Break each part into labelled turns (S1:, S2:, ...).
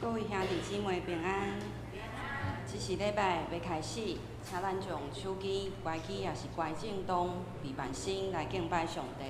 S1: 各位兄弟姊妹平安。這是禮拜欲開始，請咱將手機關機，抑是關震動，備辦心來敬拜上帝。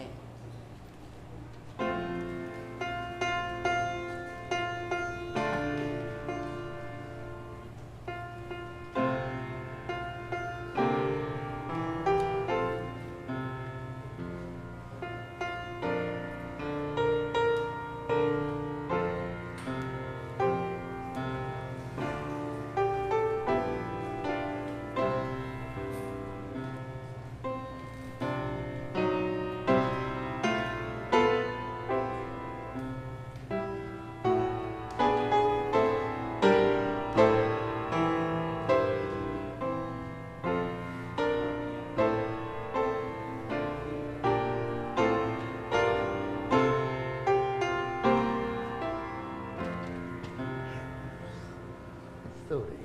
S2: Sorry.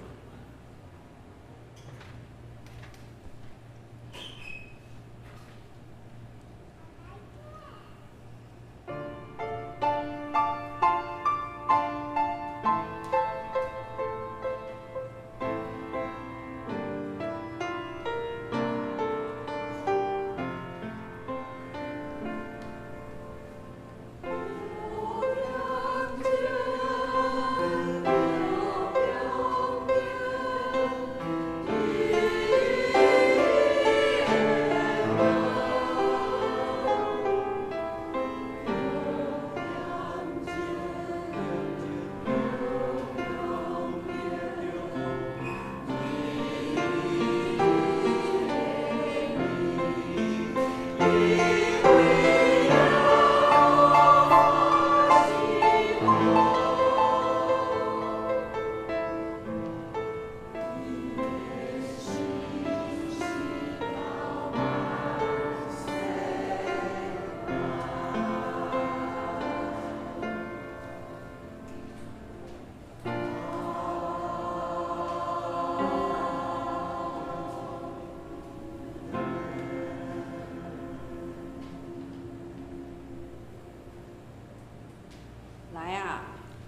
S1: 來啊，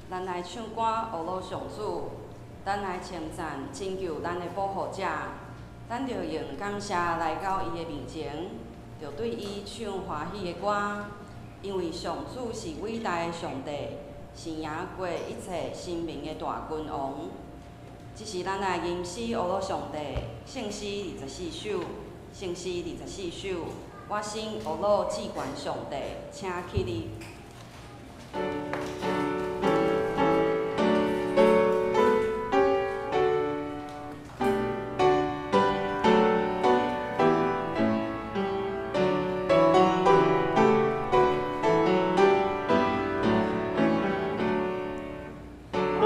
S1: 咱來唱歌呵咾上主，咱來稱讚拯救咱的保護者，咱著用感謝來到伊的面前，著對伊唱歡喜的歌，因為上主是偉大的上帝，是贏過一切神明的大君王。這是咱來吟詩呵咾上帝，聖詩二十四首，聖詩二十四首，我心呵咾至懸上帝，請起立。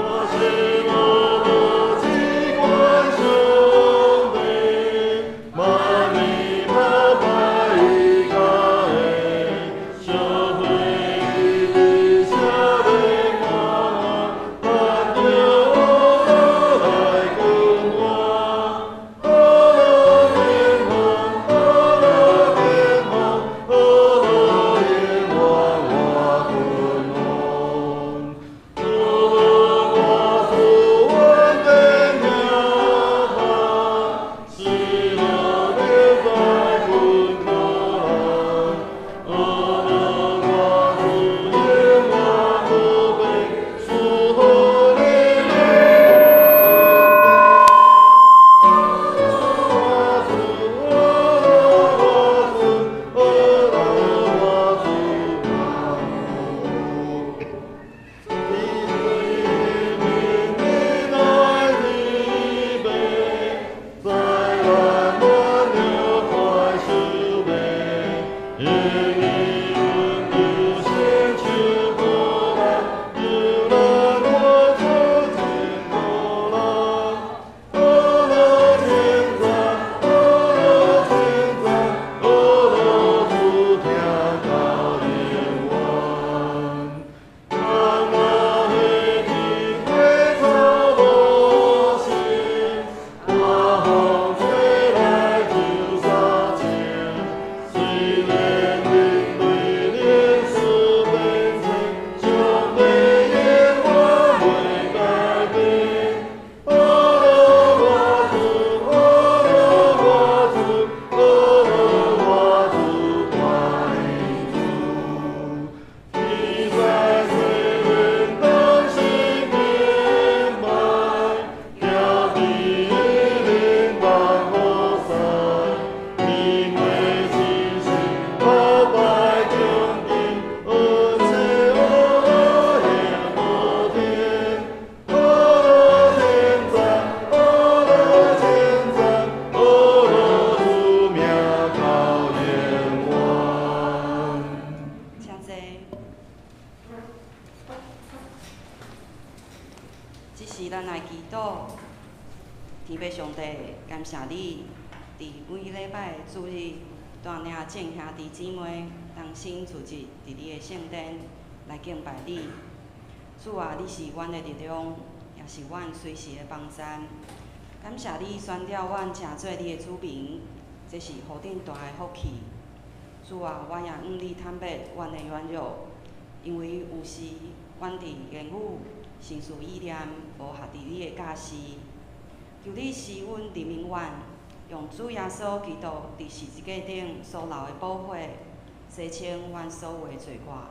S3: 我心呵咾至懸上帝，瑪尼瑪拜伊卡的小會。
S1: 帝，感謝你，佇每禮拜的主日，帶領眾兄弟姊妹同心聚集佇你的聖殿來敬拜你。主啊，你是阮的力量，也是阮隨時的幫贊。感謝你選召阮成做你的子民，這是何等大的福氣。主啊，我也向你坦白阮的軟弱，因為有時阮佇言語、心思意念無合佇你的教示。求你賜阮憐憫阮，用主耶穌基督佇十字架頂所流的寶血，洗清阮所有的罪過。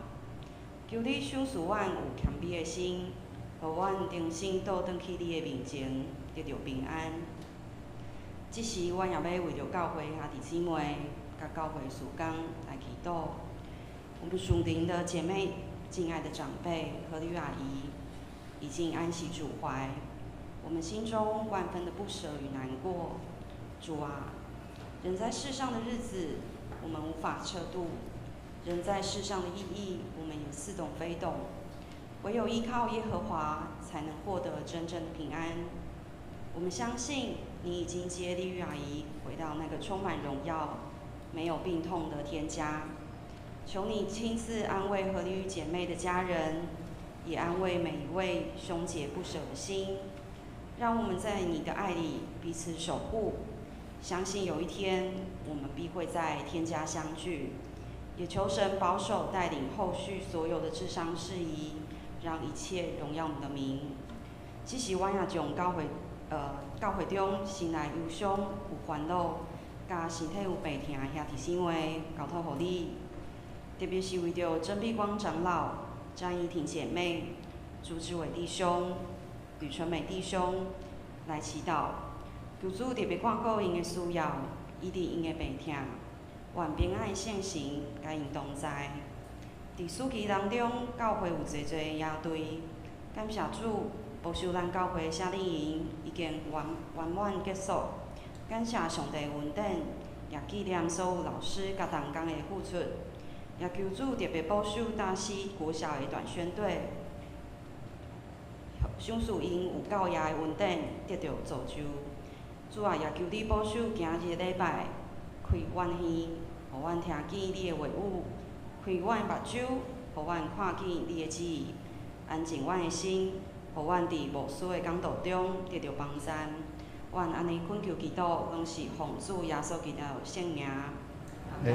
S1: 求你賞賜阮有謙卑的心，予阮重新倒轉去你的面前，得著平安。這時，阮也欲為著教會兄弟姊妹，佮教會事工來祈禱。我們屬靈的姐妹、敬愛的長輩何麗阿姨，已經安息主懷，我們心中萬分的不捨與難過。主啊，人在世上的日子，我們無法測度；人在世上的意義，我們也似懂非懂。唯有依靠耶和華，才能獲得真正的平安。我們相信你已經接麗玉阿姨回到那個充滿榮耀、沒有病痛的天家。求你親自安慰何麗玉姐妹的家人，也安慰每一位兄姐不捨的心。讓我們在你的愛裡彼此守護，相信有一天我們必會在天家相聚。也求神保守帶領後續所有的治喪事宜，讓一切榮耀你的名。這時我也將教會中心內憂傷、有煩惱、佮身體有病痛的兄弟姊妹交託予你，特別是為著曾碧光長老、張怡婷姐妹、朱志偉弟兄、呂春美弟兄來祈禱，求主特別看顧𪜶的需要，醫治𪜶的病痛，願平安的聖神佮𪜶同在。佇暑期當中，教會有濟濟營隊，感謝主保守咱教會夏令營已經圓滿結束，感謝上帝恩典，也紀念所有老師佮同工的付出，也求主特別保守大溪國小的短宣隊，賞賜𪜶有教業的恩典，得著造就。主啊，也求你保守今日的禮拜，開阮耳，予阮聽見你的話語；開阮目睭，予阮看見你的旨意；安靜阮的心，予阮佇牧師的講道中得著幫贊。阮按呢懇求祈禱，攏是奉主耶穌基督的聖名。阿門。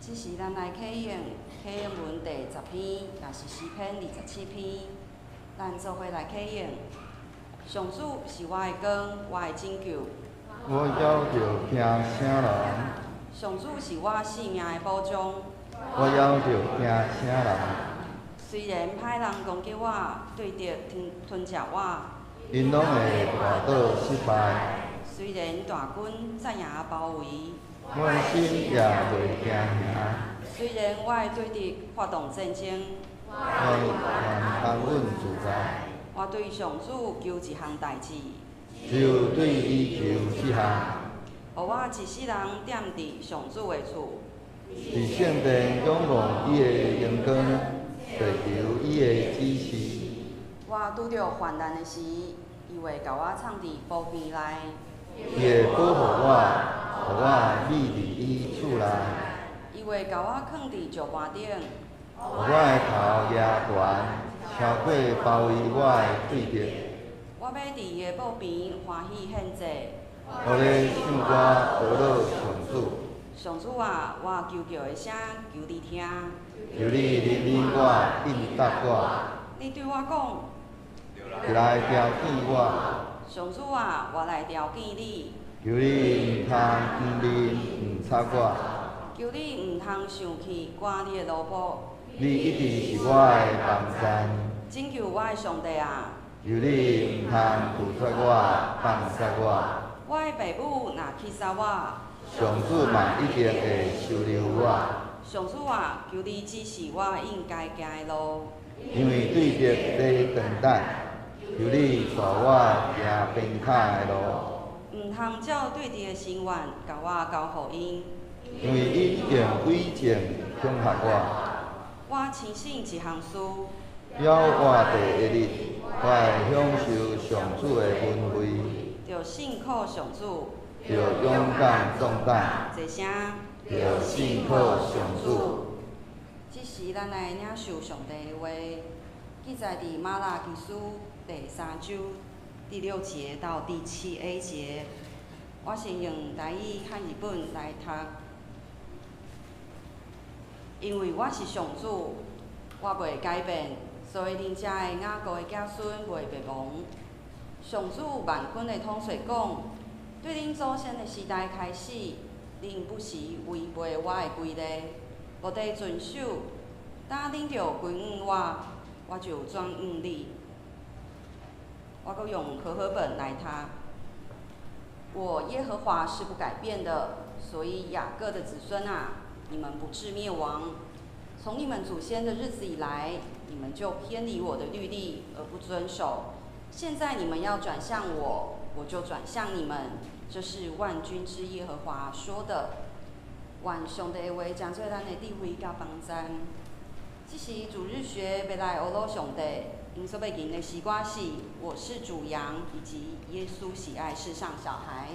S1: 這時，咱來啟用啟應文第10篇，也是詩篇27篇，咱做伙來啟用。上主是我的光，我的拯救。
S3: 我猶著驚啥人？
S1: 上主是我性命的保障。
S3: 我猶著驚啥人？
S1: 雖然歹人攻擊我，對敵吞食我，𪜶
S3: 攏會跌倒失敗。
S1: 雖然大軍扎營包圍，
S3: 阮心也袂驚嚇。
S1: 雖然我的對敵發動戰爭，
S3: 我願安穩自在。
S1: 我對上主求一項代誌，
S3: 就對伊求這項。
S1: 予我一世人踮佇上主的厝，
S3: 佇聖殿仰望伊的榮光，尋求伊的指示。
S1: 我拄著患難的時，伊會共我藏佇寶坑內。
S3: 伊會保護我，予我覕佇伊厝內。
S1: 伊會共我囥佇石盤頂，
S3: 予我的頭舉懸，超過包圍我的對敵。
S1: 我欲佇伊的寶邊歡喜獻祭。
S3: 我咧唱歌歌頌上主。
S1: 上主啊，我求告的聲，求你聽。
S3: 求你憐憫我，應答我。
S1: 你對我講，
S3: 來調見我。
S1: 上主啊，我來調見你。
S3: 求你毋通掩面，毋插我。
S1: 求你毋通生氣，趕你的奴僕。
S3: 你一直是我的幫贊。
S1: 拯救我的上帝啊！
S3: 求你毋通拒絕我，放殺我。
S1: 我的爸母若棄殺我，
S3: 上主嘛一定會收留我。
S1: 上主啊，求你指示我應該行的路。
S3: 因為對敵咧等待，求你帶我行平坦的路。
S1: 毋通照對敵的心願，共我交予𪜶。
S3: 因為𪜶用詭計恐嚇我。
S1: 我深信一項事。
S3: 猶活第一日，我會享受上主的恩惠。
S1: 著信靠上主。
S3: 著勇敢壯膽。
S1: 齊聲。
S3: 著信靠上主。
S1: 這時，咱來領受上帝的話，記載佇瑪拉基書第三章第六節到第七 A 節。我先用台語漢譯本來讀，因為我是上主，我袂改變，所以恁遮的雅各的子孫袂滅亡。上主萬軍的統帥講：對恁祖先的時代開始，恁不時違背我的規例，無佇遵守。當恁著歸向我，我就轉向你。我閣用和合本來讀。我耶和華是不改變的，所以雅各的子孫啊，你們不致滅亡。從你們祖先的日子以來，你們就偏離我的律例而不遵守。現在你們要轉向我，我就轉向你們。這是萬軍之耶和華說的。願上帝的話成做咱的智慧佮幫贊。這時主日學欲來學魯上帝，𪜶所欲吟的詩歌是《我是主羊》以及《耶穌喜愛世上小孩》。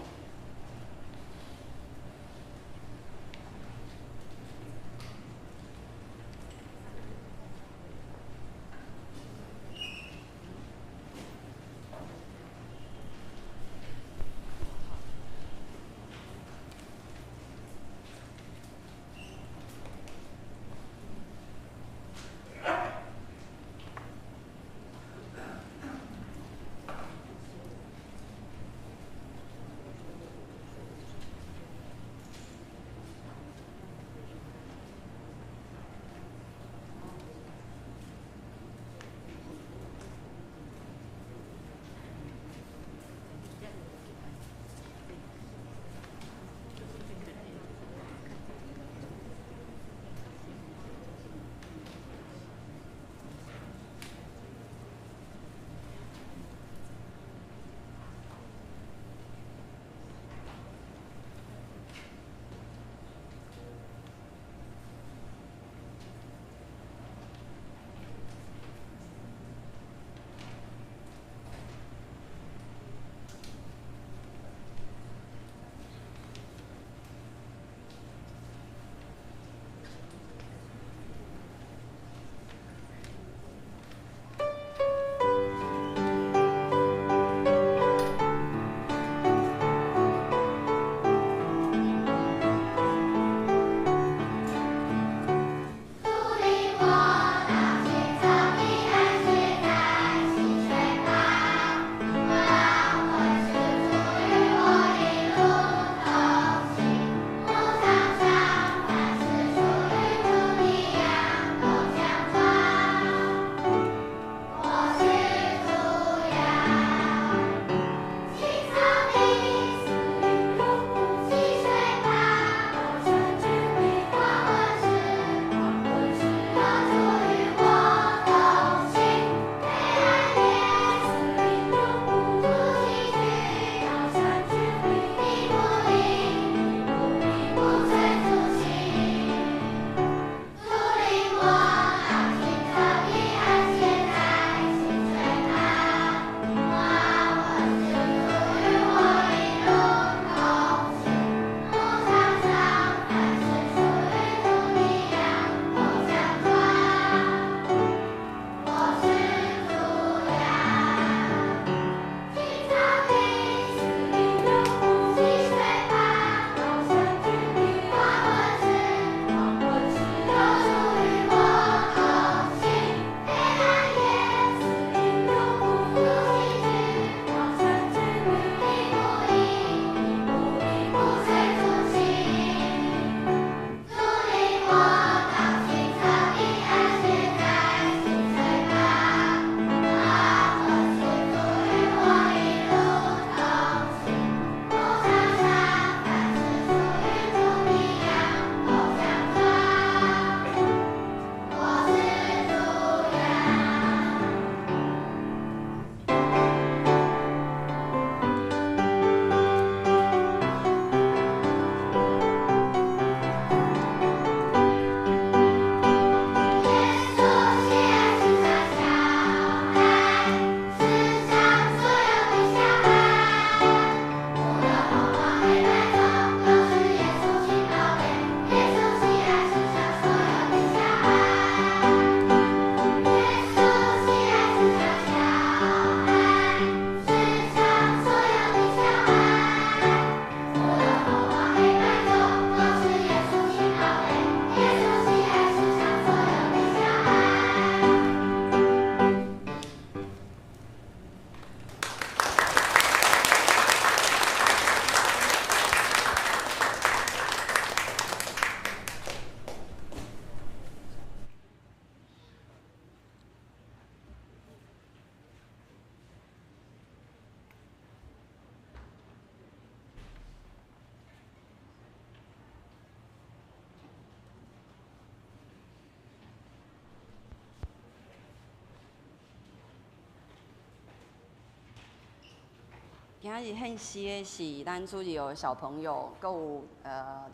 S1: 今仔日獻詩的是咱主日的小朋友，閣有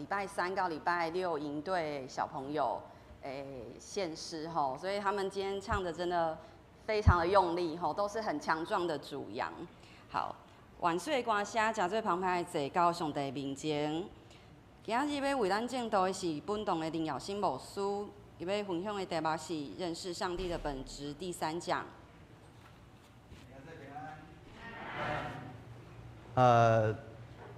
S1: 禮拜三到禮拜六營隊小朋友獻詩吼，所以他們今天唱的真的非常的用力吼，都是很強壯的主羊。好，願水歌聲誠做澎湃坐到上帝面前。今仔日欲為咱證道的是本堂的林耀新牧師，伊欲分享的題目是認識上帝的本質第三講。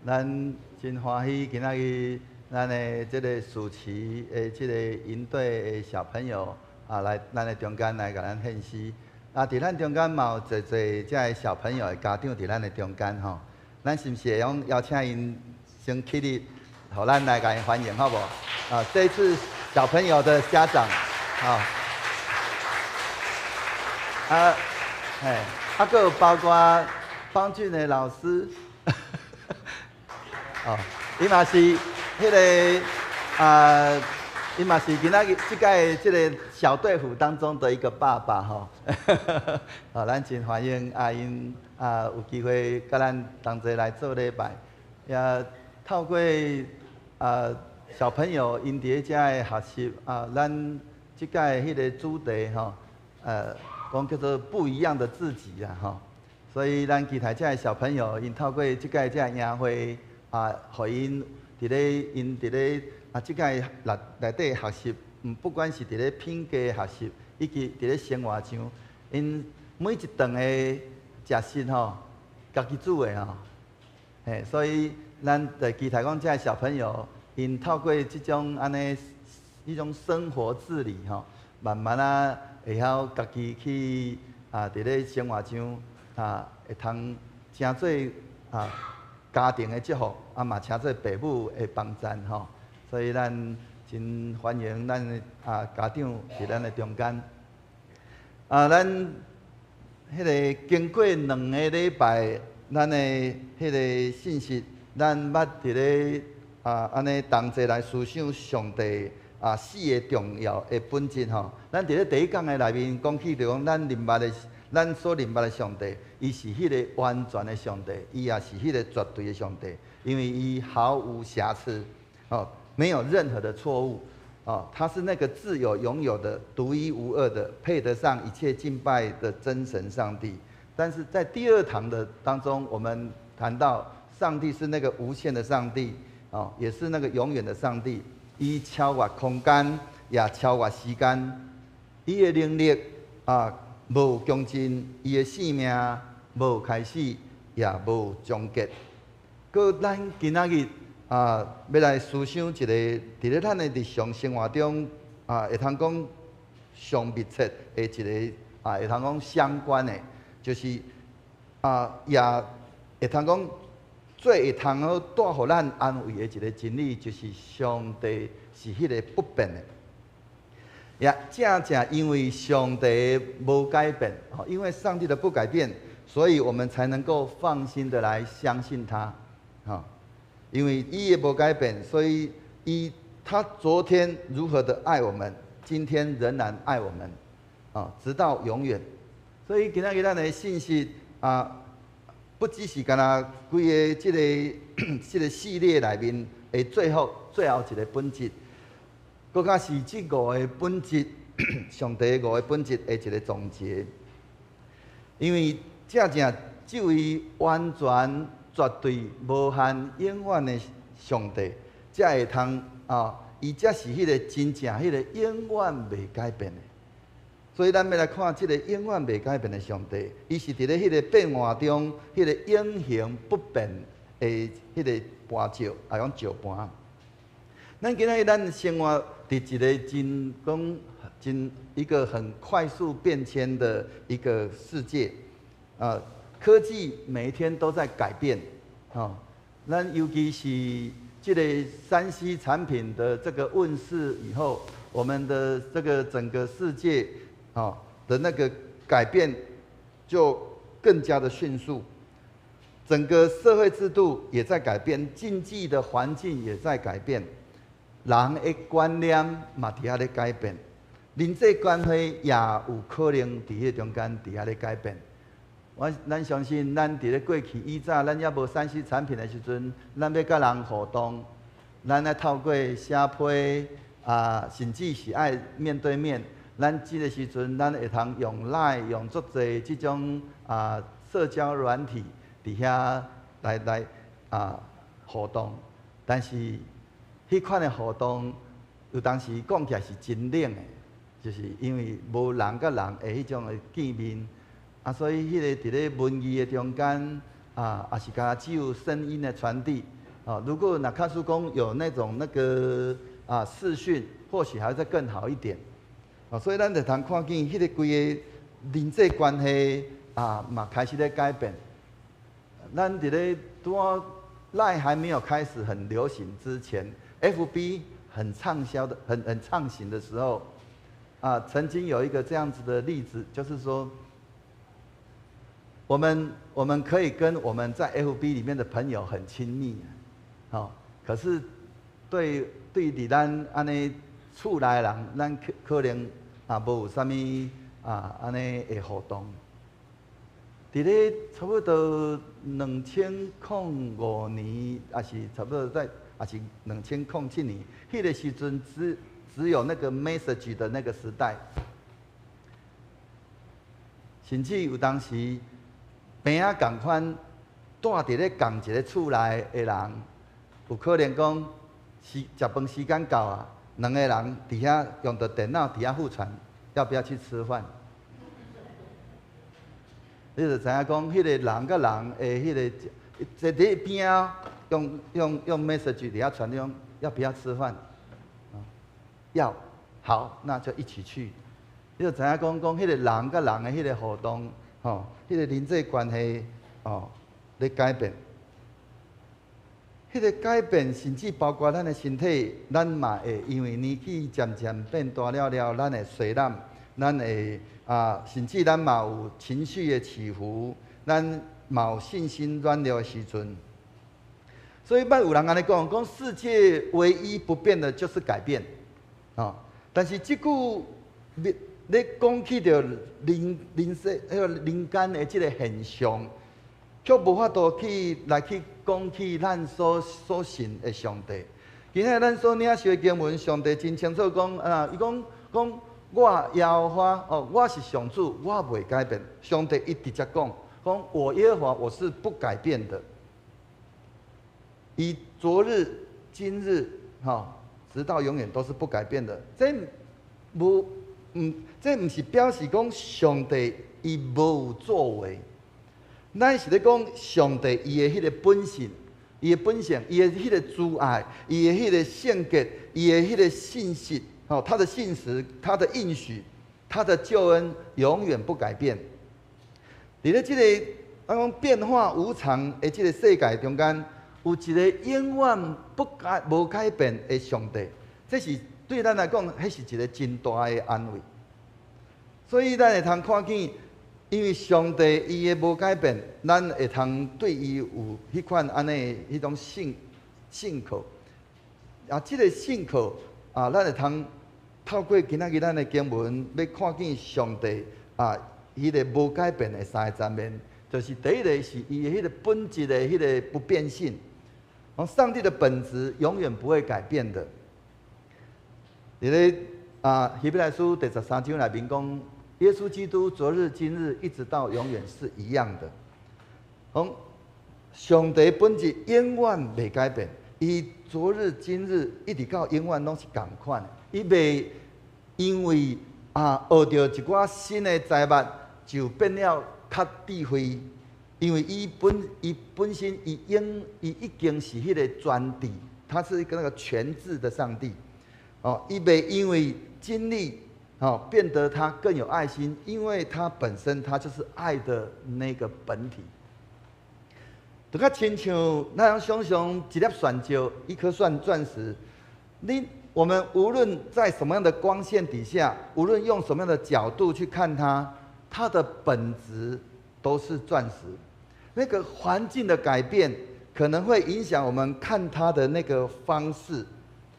S3: 咱真歡喜今仔日咱的這个暑期的這个營隊的小朋友啊，來咱的中間來共咱獻詩。啊，佇咱中間嘛有濟濟這个小朋友的家長佇咱的中間吼，咱是毋是會用邀請𪜶先起立，予咱來共𪜶歡迎，好無？啊，這次小朋友的家長，啊，啊，嘿，啊，閣有包括方俊的老師。哦，伊嘛是彼个啊，伊嘛是今仔日這屆這个小隊伍當中的一個爸爸吼。哦，咱真歡迎啊，𪜶啊有機會佮咱同齊來做禮拜，也透過啊小朋友𪜶佇咧遮的學習啊，咱這屆彼个主題吼，講叫做不一樣的自己啊吼。所以咱期待這个小朋友，𪜶透過這屆這个營會啊，予𪜶佇咧𪜶佇咧啊，這屆內內底學習，不管是佇咧品格學習，以及佇咧生活上，𪜶每一頓的食食吼，家己煮的吼，嘿，所以咱就期待講這个小朋友，𪜶透過這種按呢，彼種生活自理吼，慢慢仔會曉家己去啊，佇咧生活上啊，會通成做啊家庭的祝福，啊嘛成做爸母的幫贊吼。所以咱真歡迎咱的啊家長佇咱的中間。啊，咱彼个經過兩個禮拜，咱的彼个信息，咱捌佇咧啊按呢同齊來思想上帝啊四个重要的本質吼。咱佇咧第一講的內面講起，就講咱認捌的，咱所認捌的上帝，伊是彼个完全的上帝，伊也是彼个絕對的上帝，因為伊毫無瑕疵，哦，沒有任何的錯誤，哦，他是那個自有永有的、獨一無二的、配得上一切敬拜的真神上帝。但是在第二堂的當中，我們談到上帝是那個無限的上帝，哦，也是那個永遠的上帝，伊超越空間，也超越時間，伊的能力啊，無窮盡，伊的生命無開始，也無終結。閣咱今仔日啊，欲來思想一个，佇咧咱的日常生活中啊，會通講上密切的一个啊，會通講相關的，就是啊，也會通講最會通好帶予咱安慰的一个真理，就是上帝是彼个不變的。也正正因為上帝無改變，因為上帝的不改變，所以我們才能夠放心的來相信他，因為伊也無改變，所以伊他昨天如何的愛我們，今天仍然愛我們，啊，直到永遠。所以今仔日咱的信息啊，不只是干焦規个這個系列內面的最後一个本質。閣較是這五个本質，上帝五个本質的一个總結。因為正正這位完全、絕對、無限、永遠的上帝，才會通啊，伊才是彼个真正彼个永遠袂改變的。所以咱欲來看這个永遠袂改變的上帝，伊是佇咧彼个變化中，彼个永恆不變的彼个磐石，啊，講石盤。咱今仔日咱生活佇一个真講真一個很快速變遷的一個世界，啊，科技每一天都在改變，哦，咱尤其是這個3C 產品的這個問世以後，我們的這個整個世界，哦的那個改變就更加的迅速，整個社會制度也在改變，經濟的環境也在改變。人的觀念嘛佇遐咧改變，人際關係也有可能佇彼中間佇遐咧改變。咱相信，咱佇咧過去以早，咱猶無3C 產品的時陣，咱欲佮人互動，咱愛透過寫批啊，甚至是愛面對面。咱這个時陣，咱會通用 LINE 用足濟這種社交軟體佇遐來互動，但是彼款的互動有當時講起來是真冷的，就是因為無人佮人的彼種的見面。啊，所以彼个佇咧文字的中間啊，也是敢只有聲音的傳遞。啊，如果若假使講有那種那個視訊，或許還會再更好一點。啊，所以咱就通看見彼個規个人際關係啊，嘛開始咧改變。咱佇咧拄仔 LINE 還沒有開始很流行之前，FB 很暢銷的、很暢行的時候，啊，曾經有一個這樣子的例子，就是說，我們可以跟我們在 FB 裡面的朋友很親密，好，可是對佇咱按呢厝內人，咱可能無有啥物按呢的互動。佇咧差不多2005年，抑是差不多在，抑是2007年，彼个時陣只有那個 message 的那個時代，甚至有當時病仔仝款蹛佇咧仝一个厝內的人，有可能講時食飯時間到啊，兩个人佇遐用著電腦佇遐互傳，要不要去吃飯？你就知影講，彼個人佮人的彼个，坐佇邊仔用 message 佇遐傳，講要不要吃飯？要，好，那就一起去。你就知影講，彼個人佮人的彼個互動，吼，彼個人際關係，哦，咧改變。彼個改變，甚至包括咱的身體，咱嘛會因為年紀漸漸變大了了，咱會衰老，咱會甚至咱嘛有情緒的起伏，咱嘛有信心軟弱的時陣。所以，捌有人按呢講，講世界唯一不變的就是改變，啊！但是這句咧咧講起著人世彼个人間的這个現象，卻無法度去來去講起咱所信的上帝。今日咱所領受的經文，上帝真清楚講啊，伊講講我耶和華哦，我是上主，我袂改變。上帝伊直接講，講我耶和華我是不改變的。伊昨日、今日、哈，直到永遠都是不改變的。這無，這毋是表示講上帝伊無有作為，咱是咧講上帝伊的彼个本性，伊的本性，伊的彼个慈愛，伊的彼个性格，伊的彼个信實，吼，他的信實，他的應許，他的救恩永遠不改變。佇咧這个咱講變化無常的這个世界中間，有一个永遠不改、無改變的上帝，這是對咱來講，彼是一个真大的安慰。所以咱會通看見，因為上帝伊的無改變，咱會通對伊有彼款按呢彼種信靠。啊，這个信靠啊，咱會通透過今仔日咱的經文，欲看見上帝彼个無改變的三個層面，就是第一个是伊的彼个本質的彼个不變性。上帝的本質永遠不會改變的。佇咧希伯來書第13章內面講，耶穌基督昨日、今日一直到永遠是一樣的。講上帝本質永遠袂改變，伊昨日、今日一直到永遠攏是仝款的。伊袂因為學著一寡新的財物就變了較智慧。因為伊本身伊已經是彼個全智，他是一個那個全智的上帝。哦，伊袂因為經歷哦變得他更有愛心，因為他本身他就是愛的那個本體。就較親像咱想像一粒鑽石，一顆鑽石，我們無論在什麼樣的光線底下，無論用什麼樣的角度去看它，它的本質都是鑽石。那個環境的改變可能會影響我們看它的那個方式，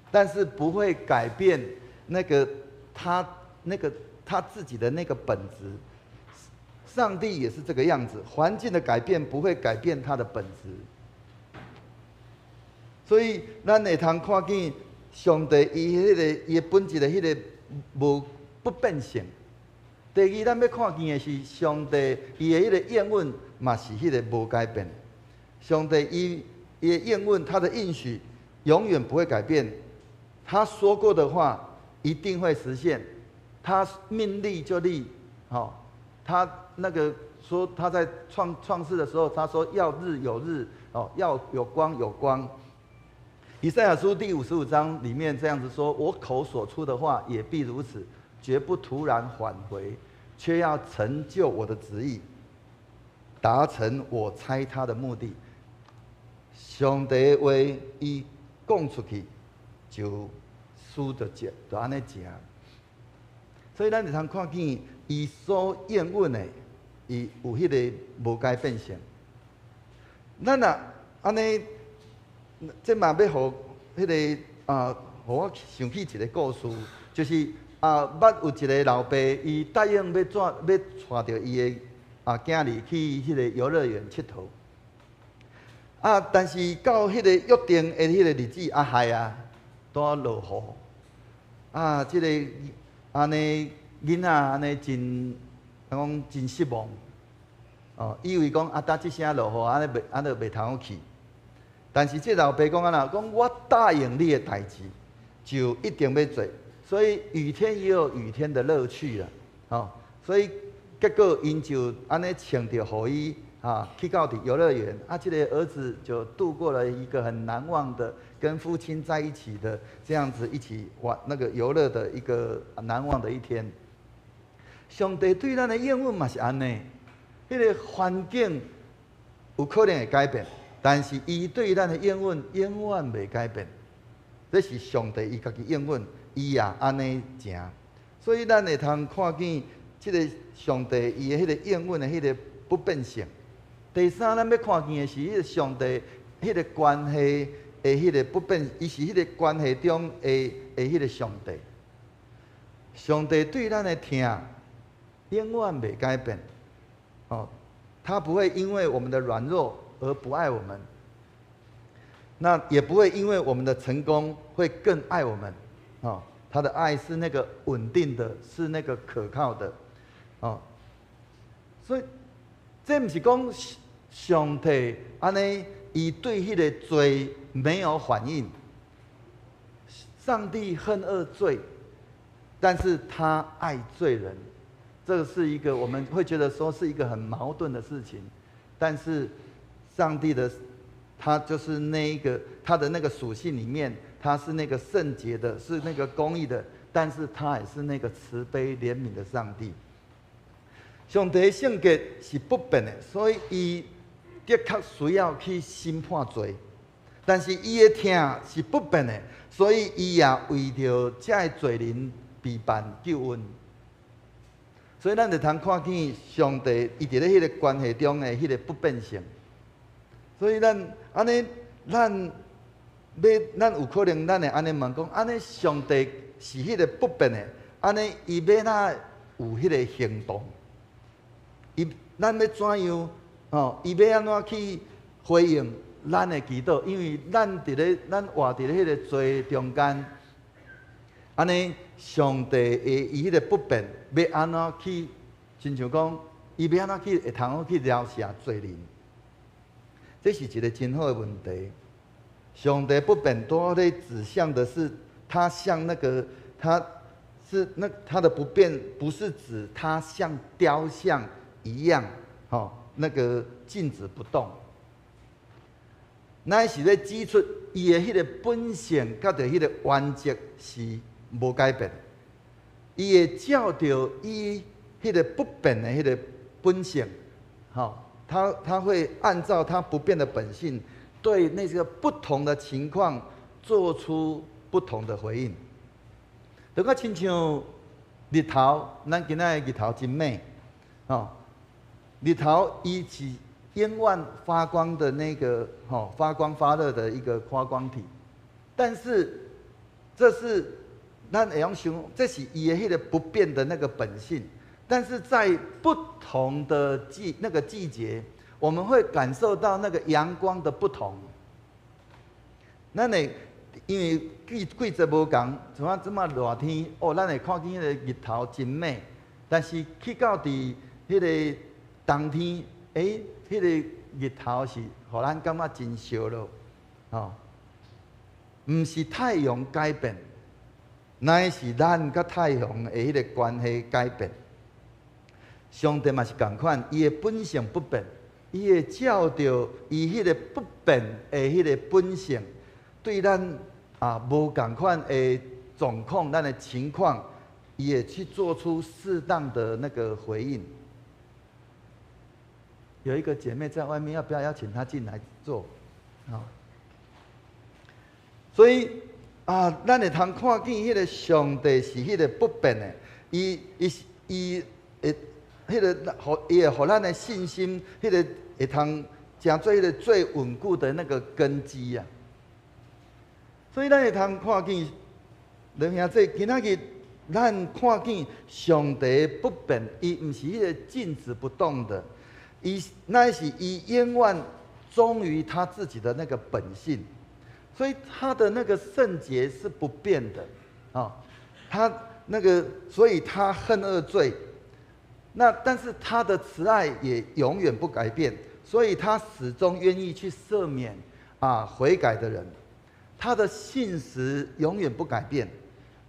S3: 但是不會改變那個他那個他自己的那個本質。上帝也是這個樣子，環境的改變不會改變他的本質。所以，咱會通看見上帝伊彼個伊的本質的彼個無不變性。第二，咱欲看見的是上帝伊的彼個應允嘛是彼個無改變。上帝伊的應允，他的應許永遠不會改變。他說過的話一定會實現。他命立就立，吼，他那個說他在創世的時候，他說要日有日，哦，要有光有光。以賽亞書第55章裡面這樣子說：我口所出的話也必如此，絕不徒然返回，卻要成就我的旨意，達成我差他的目的。上帝話伊講出去就輸得這，就按呢行。所以咱會通看見伊所應允的，伊有彼个無改變性。咱若按呢，這嘛欲予彼个啊，予我想起一个故事，就是啊，捌有一个老爸，伊答應欲怎欲帶著伊的囝兒去彼个遊樂園𨑨迌。啊，但是到彼个約定的彼個日子，啊害啊，拄仔落雨。啊，這個按呢囡仔按呢真，講真失望。哦，以為講啊，呾這聲落雨，按呢袂按呢袂通去。但是這老爸講按怎，講我答應你的代誌，就一定欲做。所以雨天也有雨天的樂趣啦，哦，所以結果𪜶就按呢穿著雨衣啊，去到佇遊樂園，啊，這個兒子就度過了一個很難忘的跟父親在一起的這樣子一起玩那個遊樂的一個難忘的一天。上帝對咱的應允嘛是按呢，彼個環境有可能會改變，但是伊對咱的應允永遠袂改變。這是上帝伊家己應允，伊也按呢行。所以咱會通看見這个上帝伊的彼個應允的彼个不變性。第三，咱欲看見的是彼个上帝彼个關係的彼个不變，伊是彼个關係中的彼个上帝。上帝對咱的疼永遠袂改變，哦，他不會因為我們的軟弱而不愛我們，那也不會因為我們的成功會更愛我們，哦，他的愛是那個穩定的，是那個可靠的，哦，所以這毋是講上帝按呢，伊對彼个罪沒有反應。上帝恨惡罪，但是他愛罪人。這是一個我們會覺得說是一個很矛盾的事情，但是上帝的他就是那一個他的那個屬性裡面，他是那個聖潔的，是那個公義的，但是他也是那個慈悲憐憫的上帝。上帝的性格是不變的，所以伊的確需要去審判罪，但是伊的疼是不變的，所以伊也為著這个罪人備辦救恩。所以咱就通看見上帝伊佇咧彼个關係中的彼个不變性。所以咱按呢，咱欲咱有可能咱會按呢問講，按呢上帝是彼个不變的，按呢伊欲哪有彼个行動？伊咱欲怎樣？哦，伊欲按怎去回應咱的祈禱？因為咱佇咧咱活佇咧彼个罪中間，按呢上帝的伊彼个不變，欲按怎去？親像講，伊欲按怎去會通去饒赦罪人？這是一個真好的問題。上帝不變，多咧指向的是，他像那個，他是那他的不變，不是指他像雕像一樣，吼，那個靜止不動。乃是咧指出伊的彼个本性，佮著彼个原則是無改變。伊會照著伊彼个不變的彼个本性，吼，他會按照他不變的本性，對那個不同的情況做出不同的回應。就較親像日頭，咱今仔的日頭真猛，吼，日頭伊是永遠發光的那個，吼，發光發熱的一個發光體，但是這是咱會用想，這是伊的彼个不變的那個本性。但是在不同的那個季節，我們會感受到那個陽光的不同。咱會因為季節無仝，像這馬熱天，哦，咱會看見彼個日頭真猛。但是去到佇彼個冬天，彼個日頭是予咱感覺真燒熱，吼。毋是太陽改變，乃是咱佮太陽的彼個關係改變。上帝嘛是仝款，伊的本性不變，伊會照著伊彼個不變的彼個本性，對咱無仝款的狀況，咱的情況，伊會去做出適當的那個回應。有一個姐妹在外面，要不要邀請她進來坐？啊，所以啊，咱會通看見彼個上帝是彼個不變的，伊會彼個，予伊會予咱的信心，彼個會通成做彼個最穩固的那個根基啊。所以咱會通看見，弟兄姊，今仔日咱看見上帝不變，伊毋是彼個靜止不動的，伊乃是伊永遠忠於他自己的那個本性，所以他的那個聖潔是不變的啊。他那個，所以他恨惡罪，那但是他的慈愛也永遠不改變，所以他始終願意去赦免悔改的人。他的信實永遠不改變，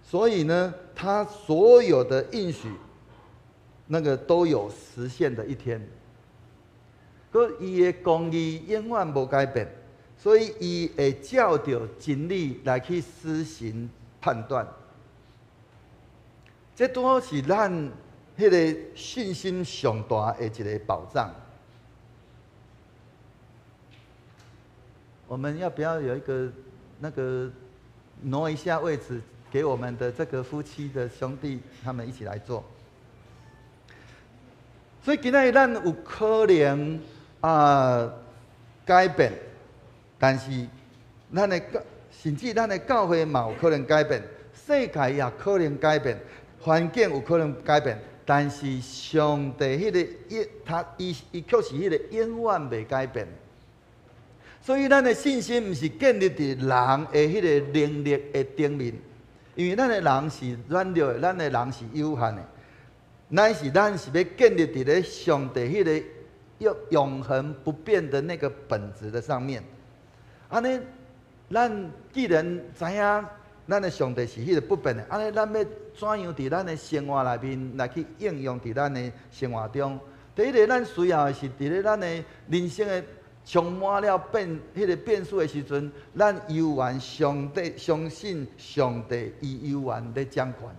S3: 所以呢，他所有的應許，那個都有實現的一天。閣伊的公義永遠無改變，所以伊會照著真理來去施行判斷。這拄好是咱彼個信心上大的一個保障。我們要不要有一個那個挪一下位置，給我們的這個夫妻的兄弟，他們一起來做。所以今仔日咱有可能改變，但是咱的教，甚至咱的教會嘛有可能改變，世界也可能改變，環境有可能改變，但是上帝彼個伊，他伊伊卻是彼個永遠袂改變。所以咱的信心毋是建立佇人的彼個能力的頂面，因為咱的人是軟弱的，咱的人是有限的。乃是咱是欲建立佇咧上帝彼個永恆不變的那個本質的上面。按呢，咱既然知影咱的上帝是彼個不變的，按呢，咱欲怎樣佇咱的生活內面來去應用佇咱的生活中？第一个，咱需要的是佇咧咱的人生的充滿了變彼個變數的時陣，咱猶原上帝相信上帝，伊猶原咧掌權。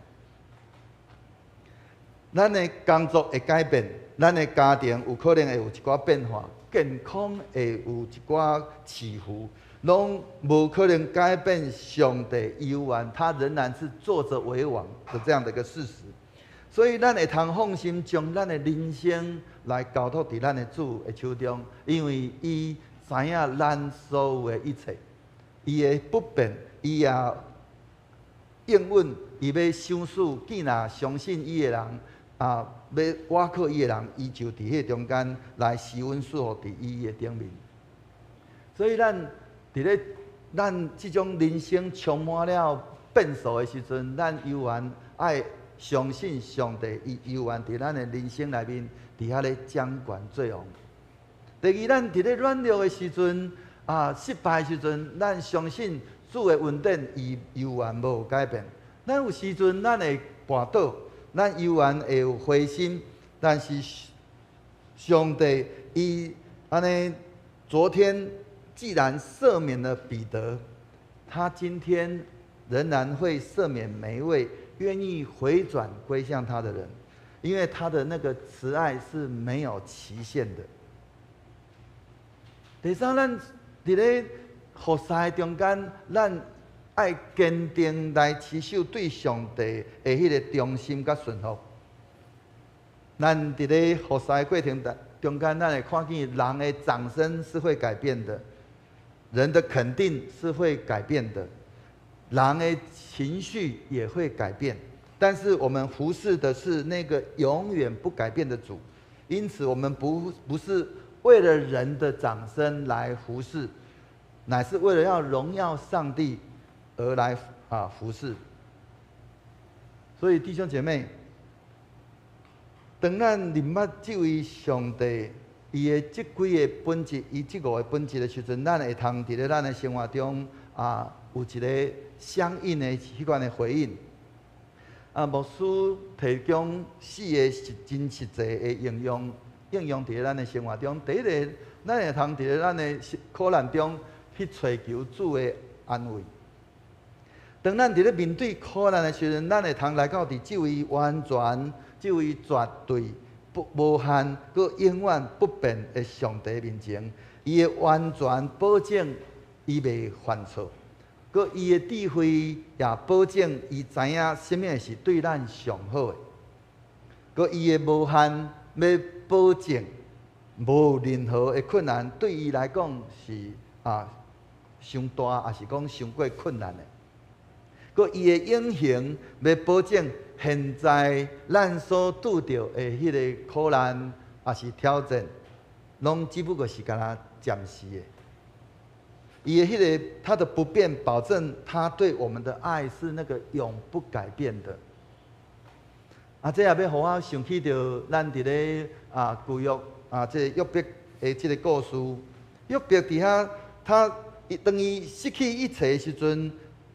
S3: 咱的工作會改變，咱的家庭有可能會有一寡變化，健康會有一寡起伏，攏無可能改變上帝猶原，他仍然是坐著為王的這樣的一個事實。所以，咱會通放心將咱的人生來交託佇咱的主的手中，因為伊知影咱所有的一切，伊的不變，伊也應允，伊欲賞賜，既若相信伊的人，欲倚靠伊的人，伊就佇彼中間來施恩賜福佇伊的頂面。所以，咱佇咧咱這種人生充滿了變數的時陣，咱猶原愛相信上帝，伊猶原佇咱的人生內面，佇遐咧掌權做王。第二，咱佇咧軟弱的時陣，失敗的時陣，咱相信主的恩典，伊猶原無改變。咱有時陣，咱會跋倒，咱猶原會有灰心，但是上帝伊按呢，昨天既然赦免了彼得，他今天仍然會赦免每一位願意回轉歸向他的人，因為他的那個慈愛是沒有期限的。第三，咱佇咧服侍中間，咱愛堅定來持守對上帝的彼個忠心佮順服。咱佇咧服侍的過程中間，咱會看見人的掌聲是會改變的，人的肯定是會改變的，人的情緒也會改變。但是我們服侍的是那個永遠不改變的主，因此我們不是為了人的掌聲來服侍，乃是為了要榮耀上帝而來服侍。所以弟兄姐妹，當咱認捌這位上帝伊的這幾个本質，伊這五个本質的時陣，咱會通佇咧咱的生活中有一个相應的彼款的回應。牧師提供四个真實際的應用，應用佇咧咱的生活中。第一个，咱會通佇咧咱的苦難中去揣求主的安慰。當咱佇咧面對苦難的時陣，咱會通來到佇這位完全、這位絕對不無限、閣永遠不變的上帝面前，伊的完全保證伊袂犯錯，閣伊的智慧也保證伊知影啥物是對咱上好的，閣伊的無限欲保證無任何的困難對伊來講是傷大，抑是講傷過困難的。閣伊的永恆欲保證現在咱所拄著的彼个苦難，抑是挑戰，攏只不過是干焦暫時的。伊的彼个他的不變，保證他對我們的愛是那個永不改變的。這也欲予我想起著咱佇咧舊約這个約伯的這个故事。約伯佇遐，他當伊失去一切的時陣，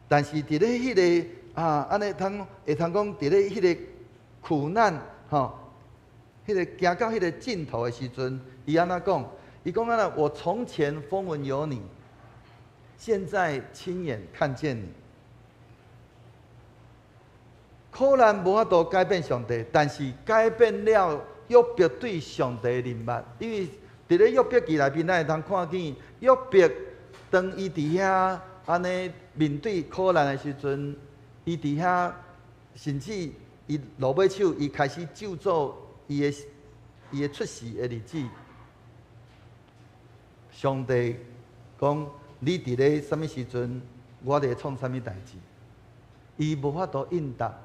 S3: 但是佇咧彼个按呢通會通講，佇咧彼个苦難吼，彼个行到彼个盡頭的時陣，伊按怎講？伊講按怎，我從前風聞有你，現在親眼看見你。苦難無法度改變上帝，但是改變了約伯對上帝的認捌。因為佇咧約伯記內面，咱會通看見約伯當伊佇遐按呢面對苦難的時陣，伊佇遐甚至伊落尾手，伊開始咒詛伊的出世的日子。上帝講：你佇咧啥物時陣，我佇咧創啥物代誌？伊無法度應答，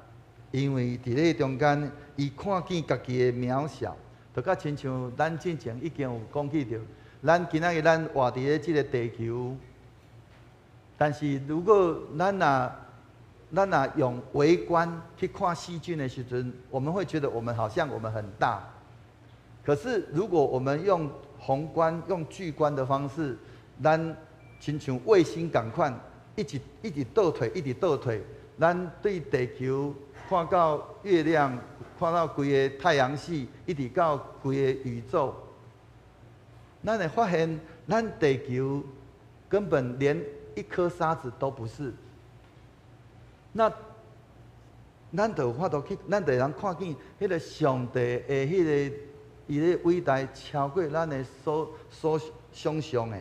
S3: 因為佇咧中間，伊看見家己的渺小，就佮親像咱之前已經有講起著，咱今仔日咱活佇咧這个地球，但是如果咱若用微觀去看細菌的時陣，我們會覺得我們好像我們很大。可是如果我們用宏觀、用巨觀的方式，咱親像衛星仝款，一直一直倒退，一直倒退，咱對地球看到月亮，看到規个太陽系，一直到規个宇宙，咱會發現，咱地球根本連一顆沙子都不是。那咱就有法度去，咱就會通看見彼个上帝的彼个伊的偉大，超過咱的所想象的。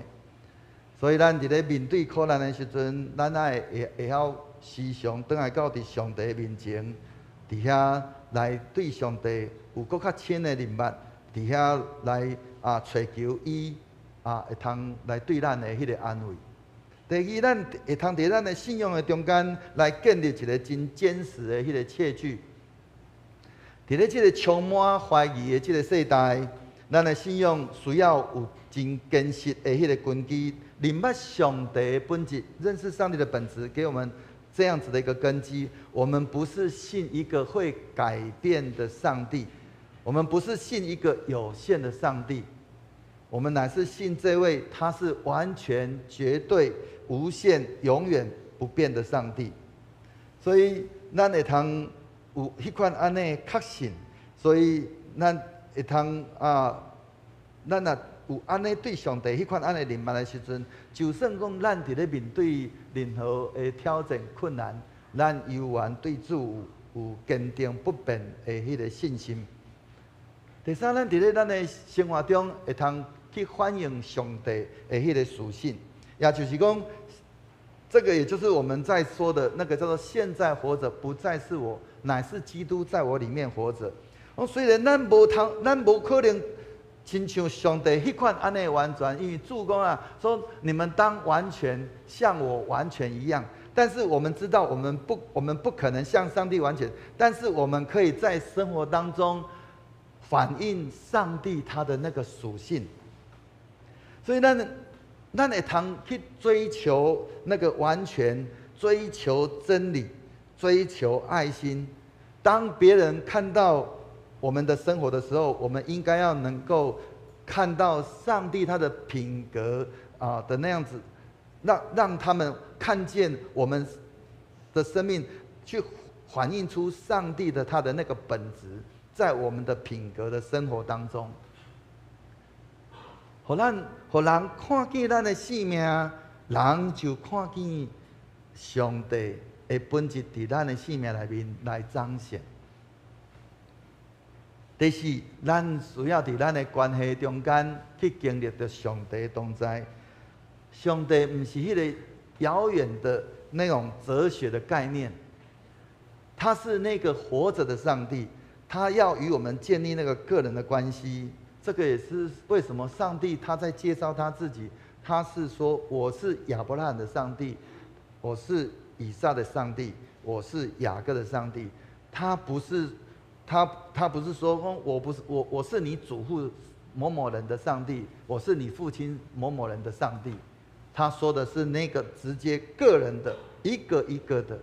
S3: 所以咱佇咧面對苦難的時陣，咱愛會曉時常轉來到佇上帝面前，佇遐來對上帝有閣較深的認捌，佇遐來揣求伊會通來對咱的彼个安慰。第二，咱會通佇咱的信仰的中間來建立一个真堅實的彼个確據。佇咧這个充滿懷疑的這个世代，咱的信仰需要有真堅實的彼个根基，認捌上帝的本質，認識上帝的本質，給我們這樣子的一個根基。我們不是信一個會改變的上帝，我們不是信一個有限的上帝，我們乃是信這位他是完全、絕對、無限、永遠不變的上帝。所以，咱會通有彼款按呢確信，所以咱會通咱若有按呢對上帝彼款按呢認捌的時陣，就算講咱佇咧面對任何的挑戰困難，咱猶原對主有堅定不變的彼个信心。第三，咱佇咧咱的生活中會通去反映上帝的彼个屬性，也就是講，這個也就是我們在說的那個叫做現在活著不再是我，乃是基督在我裡面活著。雖然咱無通，咱無可能親像上帝彼款按呢完全，因為主講啊，說你們當完全像我完全一樣。但是我們知道，我們不可能像上帝完全，但是我們可以在生活當中反映上帝他的那個屬性。所以咱會通去追求那個完全，追求真理，追求愛心。當別人看到我們的生活的時候，我們應該要能夠看到上帝他的品格啊的那樣子，讓他們看見我們的生命，去反映出上帝的他的那個本質，在我們的品格的生活當中，予人看見咱的生命，人就看見上帝的本質佇咱的生命內面來彰顯。第四，咱需要佇咱的關係中間去經歷著上帝同在。上帝毋是彼個遙遠的那種哲學的概念，他是那個活著的上帝，他要與我們建立那個個人的關係。這個也是為什麼上帝他在介紹他自己，他是說我是亞伯拉罕的上帝，我是以撒的上帝，我是雅各的上帝。他不是，他不是說我不是我，我是你祖父某某人的上帝，我是你父親某某人的上帝。他說的是那個直接個人的一個一個的。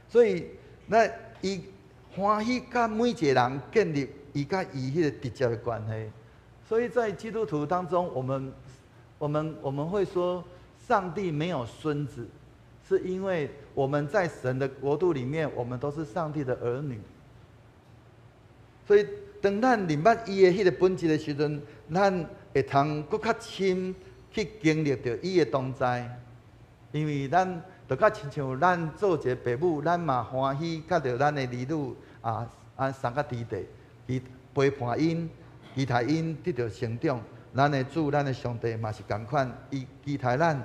S3: 所以那伊歡喜佮每一個人建立伊佮伊彼個直接的關係。所以在基督徒當中，我們會說上帝沒有孫子，是因為我們在神的國度裡面，我們都是上帝的兒女。所以當咱認捌伊的彼個本質的時陣，咱會通閣較深去經歷著伊的同在，因為咱就較親像咱做一個爸母，咱嘛歡喜佮著咱的兒女啊啊相佮佇佇，去陪伴𪜶，期待𪜶得著成長。咱的主，咱的上帝嘛是仝款，伊期待咱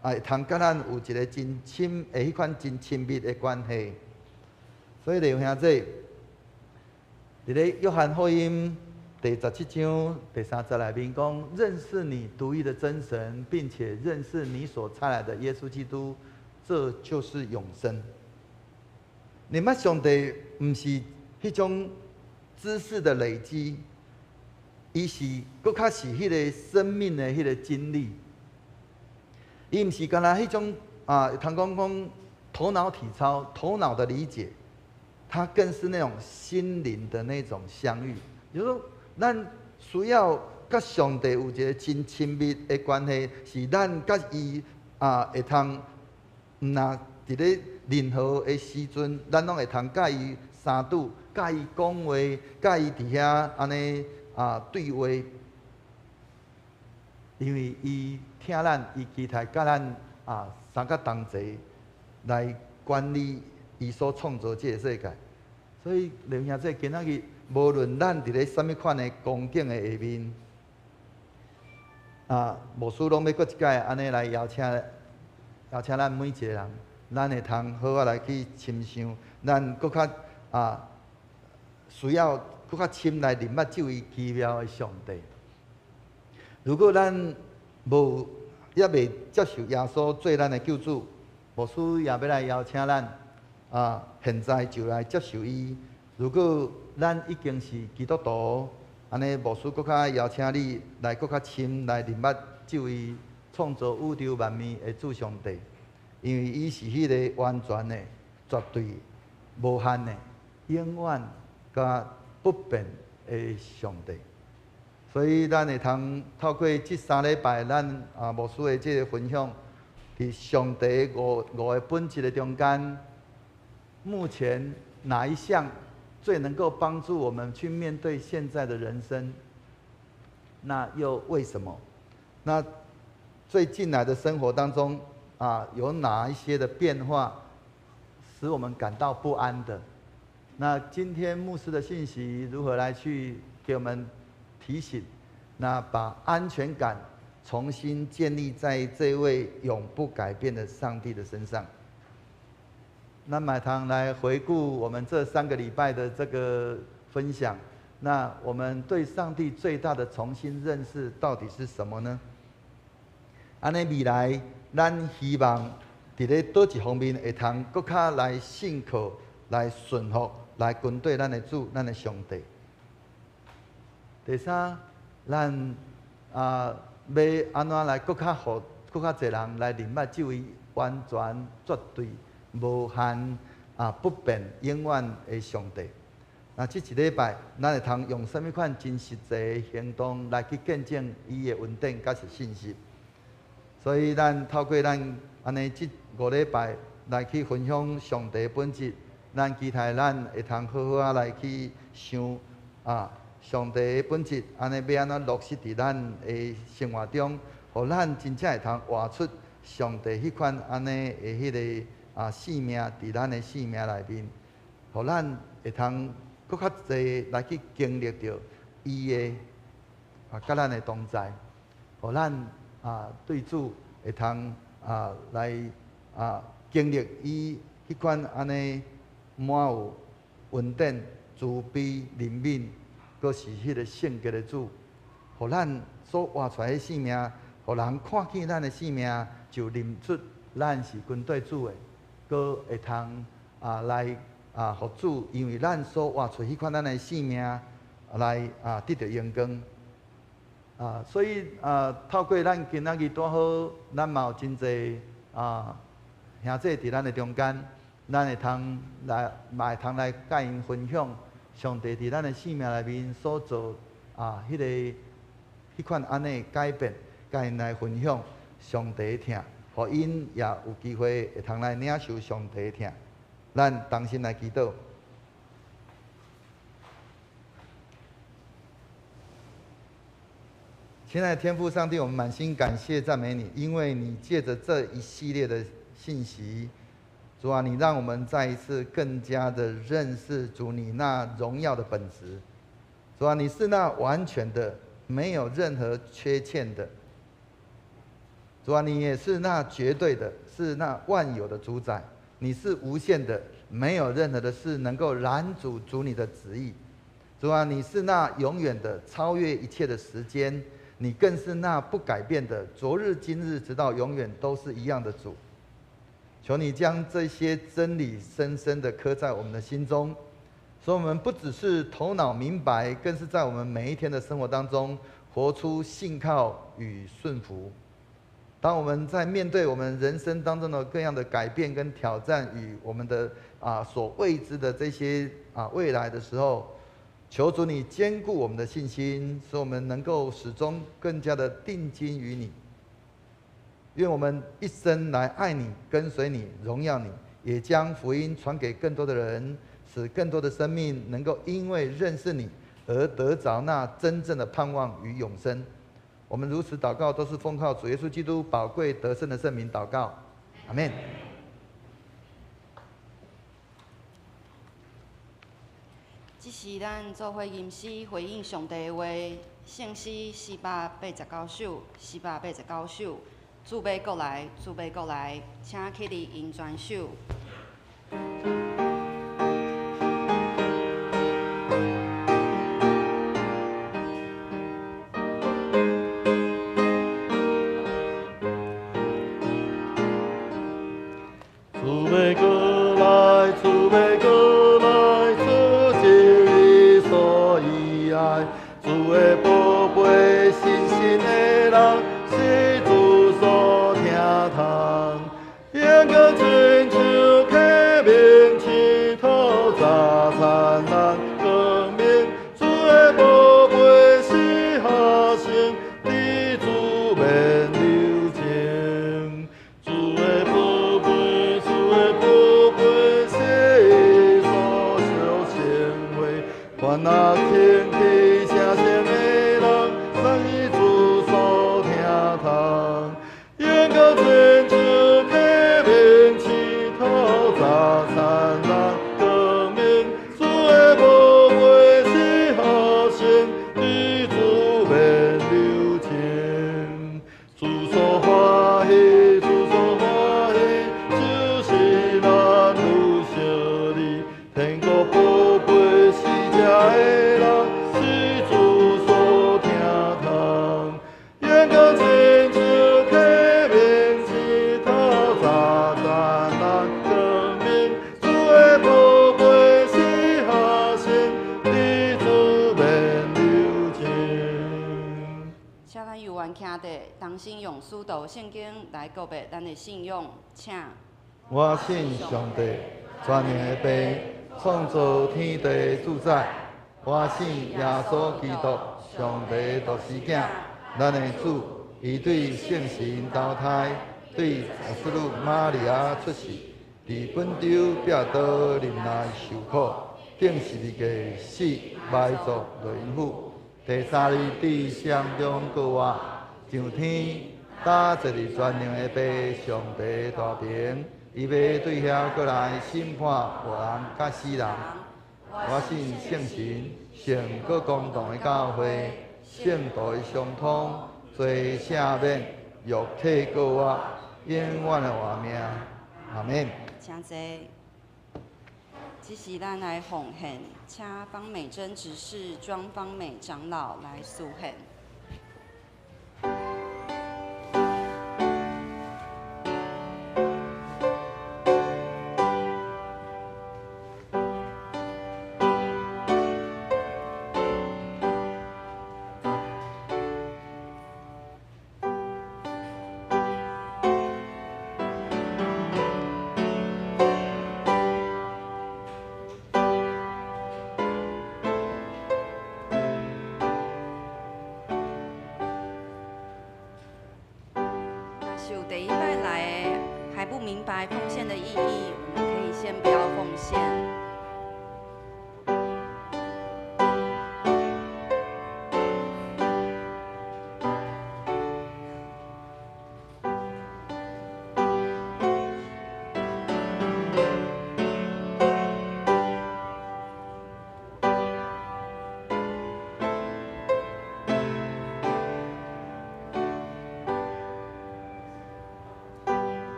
S3: 啊會通佮咱有一個真親的彼款真親密的關係。所以弟兄姊，佇咧約翰福音第17章第3節內面講，認識你獨一的真神，並且認識你所差來的耶穌基督，這就是永生。認捌上帝毋是彼種知識的累積，伊是閣較是彼個生命的彼個經歷。伊毋是干焦彼種啊，通講講頭腦體操、頭腦的理解，它更是那種心靈的那種相遇。就是說，咱需要佮上帝有一個真親密的關係，是咱佮伊啊會通，毋若佇咧任何的時陣，咱攏會通佮伊相拄，佮伊講話，佮伊佇遐按呢啊對話。因為伊疼咱，伊期待佮咱啊相佮同齊來管理伊所創造這个世界。所以，弟兄姊，今仔日無論咱佇咧啥物款的光景的下面，啊，牧師攏欲閣一擺按呢來邀請，邀請咱每一個人，咱會通好好來去深想，咱閣較啊需要閣較深來認捌這位奇妙的上帝。如果咱無猶未接受耶穌做咱的救主，牧師也欲來邀請咱啊，現在就來接受伊。如果咱已經是基督徒，按呢牧師閣較邀請你來閣較深來認捌這位創造宇宙萬物的主上帝，因為伊是彼个完全的、絕對無限的、永遠佮不變的上帝。所以咱會通透過這3禮拜咱啊牧師的這个分享，佇上帝五個本質的中間，目前哪一項最能夠幫助我們去面對現在的人生？那又為什麼？那最近來的生活當中啊，有哪一些的變化使我們感到不安的？那今天牧師的信息如何來去給我們提醒？那把安全感重新建立在這位永不改變的上帝的身上。那嘛會通來回顧我們這3個禮拜的這個分享，那我們對上帝最大的重新認識到底是什麼呢？按呢未來，咱希望佇咧佗一方面會通閣較來信靠、來順服、來跟綴咱的主、咱的上帝。第三，咱欲按怎來閣較予閣較濟人來認捌這位完全、絕對、無限不變、永遠的上帝。那這一禮拜，咱會通用啥物款真實際的行動來去見證伊的恩典，佮是信實。所以，咱透過咱按呢這五禮拜來去分享上帝本質，咱期待咱會通好好仔來去想上帝的本質，按呢欲按怎落實佇咱的生活中，予咱真正會通活出上帝彼款按呢的彼个生命佇咱的生命內面，予咱會通閣較濟來去經歷著伊的佮咱的同在，予咱對主會通來經歷伊彼款按呢滿有恩典、慈悲、憐憫，閣是彼个聖潔的主，予咱所活出來的生命，予人看見咱的生命，就認出咱是跟綴主的，閣會通來予主，因為咱所活出彼款咱的生命來得著榮光。所以透過咱今仔日拄好，咱嘛有真濟兄弟佇咱的中間，咱會通來，嘛會通來佮𪜶分享上帝佇咱的生命內面所做彼款按呢改變，佮𪜶來分享上帝的疼，予𪜶也有機會會通來領受上帝的疼。咱同心來祈禱。親愛的天父上帝，我們滿心感謝讚美你，因為你借著這一系列的信息，主啊，你讓我們再一次更加的認識主你那榮耀的本質。主啊，你是那完全的，沒有任何缺欠的。主啊，你也是那絕對的，是那萬有的主宰。你是無限的，沒有任何的事能夠攔阻主你的旨意。主啊，你是那永遠的，超越一切的時間。你更是那不改變的，昨日今日直到永遠都是一樣的主。求你將這些真理深深的刻在我們的心中，使我們不只是頭腦明白，更是在我們每一天的生活當中活出信靠與順服。當我們在面對我們人生當中的各樣的改變跟挑戰與我們的所未知的這些未來的時候，求主你堅固我們的信心，使我們能夠始終更加的定睛於你。願我們一生來愛你、跟隨你、榮耀你，也將福音傳給更多的人，使更多的生命能夠因為認識你而得著那真正的盼望與永生。我們如此禱告，都是奉靠主耶穌基督寶貴得勝的聖名禱告，阿們。
S1: 這是咱做伙吟詩回應上帝的話，聖詩489首，489首，主欲閣來，主欲閣來，請起立吟全首。
S2: 主欲閣來，主欲閣來，主救伊所以愛，主的寶貝，信心的人，是主所疼痛。眼光親像啟明，星頭早燦爛光明，主的寶貝是學生，佇主免留情。主的寶貝，主的寶
S1: 用使徒圣经来告白咱的信仰，请。
S2: 我信上帝，全能的父，创造天地主宰。我信耶稣基督，上帝独生囝，咱的主，伊对圣神投胎，对十女玛利亚出世，伫本丢彼多忍耐受苦，钉十字架死，埋葬落阴府，第三日伫死人中复活，上天，搭坐伫全能的父上帝大爿，伊欲对遐阁来审判活人佮死人。我信圣神，圣阁公同的教会，圣徒的相通，罪赦免，肉体复活，永远的活命。阿们。
S1: 请坐。这时咱来奉献，请方美珍执事庄方美长老来司献。是有第一摆来的还不明白奉献的意义，我们可以先不要奉献。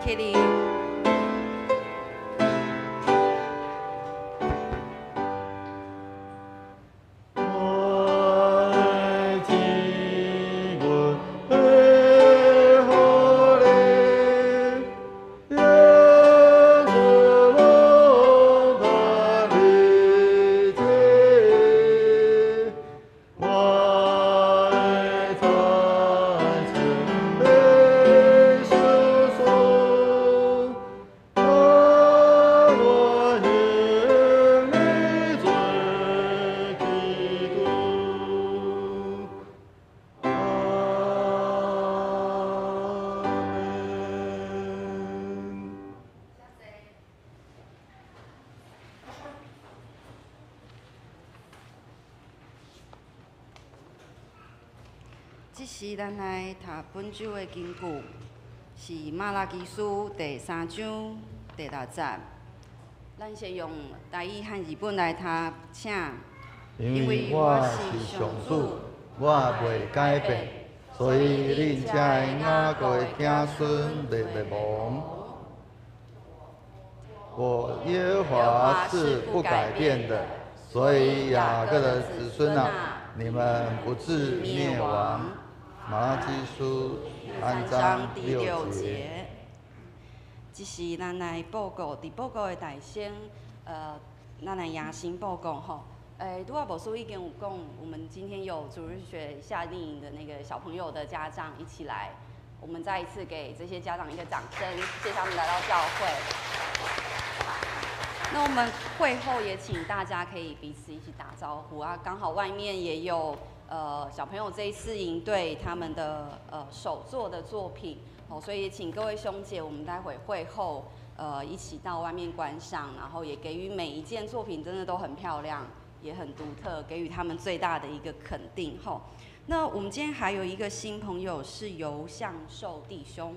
S1: 起立。
S2: 我的主，阮的予你，耶稣拢传你这，我的财产的相送，我愿你做基督。阿们。
S1: 这时，咱来读本周的经句，是玛拉基书第三章第六节。咱先用台语和日本来读，请。
S2: 因为我是上主，我袂改变，所以恁这雅各的子孙袂灭亡。我耶和华是不改变的，所以雅各的子孙啊，你們不致滅亡。瑪拉基書三章六節。
S1: 這是咱來報告，佇報告的大先，咱來迎新報告吼。拄仔牧師已經有講，我們今天有主日學夏令營的那個小朋友的家長一起來，我們再一次給這些家長一個掌聲，謝謝他們來到教會。那我們會後也請大家可以彼此一起打招呼啊，剛好外面也有小朋友這一次營隊他們的手作的作品哦，所以也請各位兄姐，我們待會會後一起到外面觀賞，然後也給予每一件作品真的都很漂亮，也很獨特，給予他們最大的一個肯定吼。那我們今天還有一個新朋友是游向壽弟兄。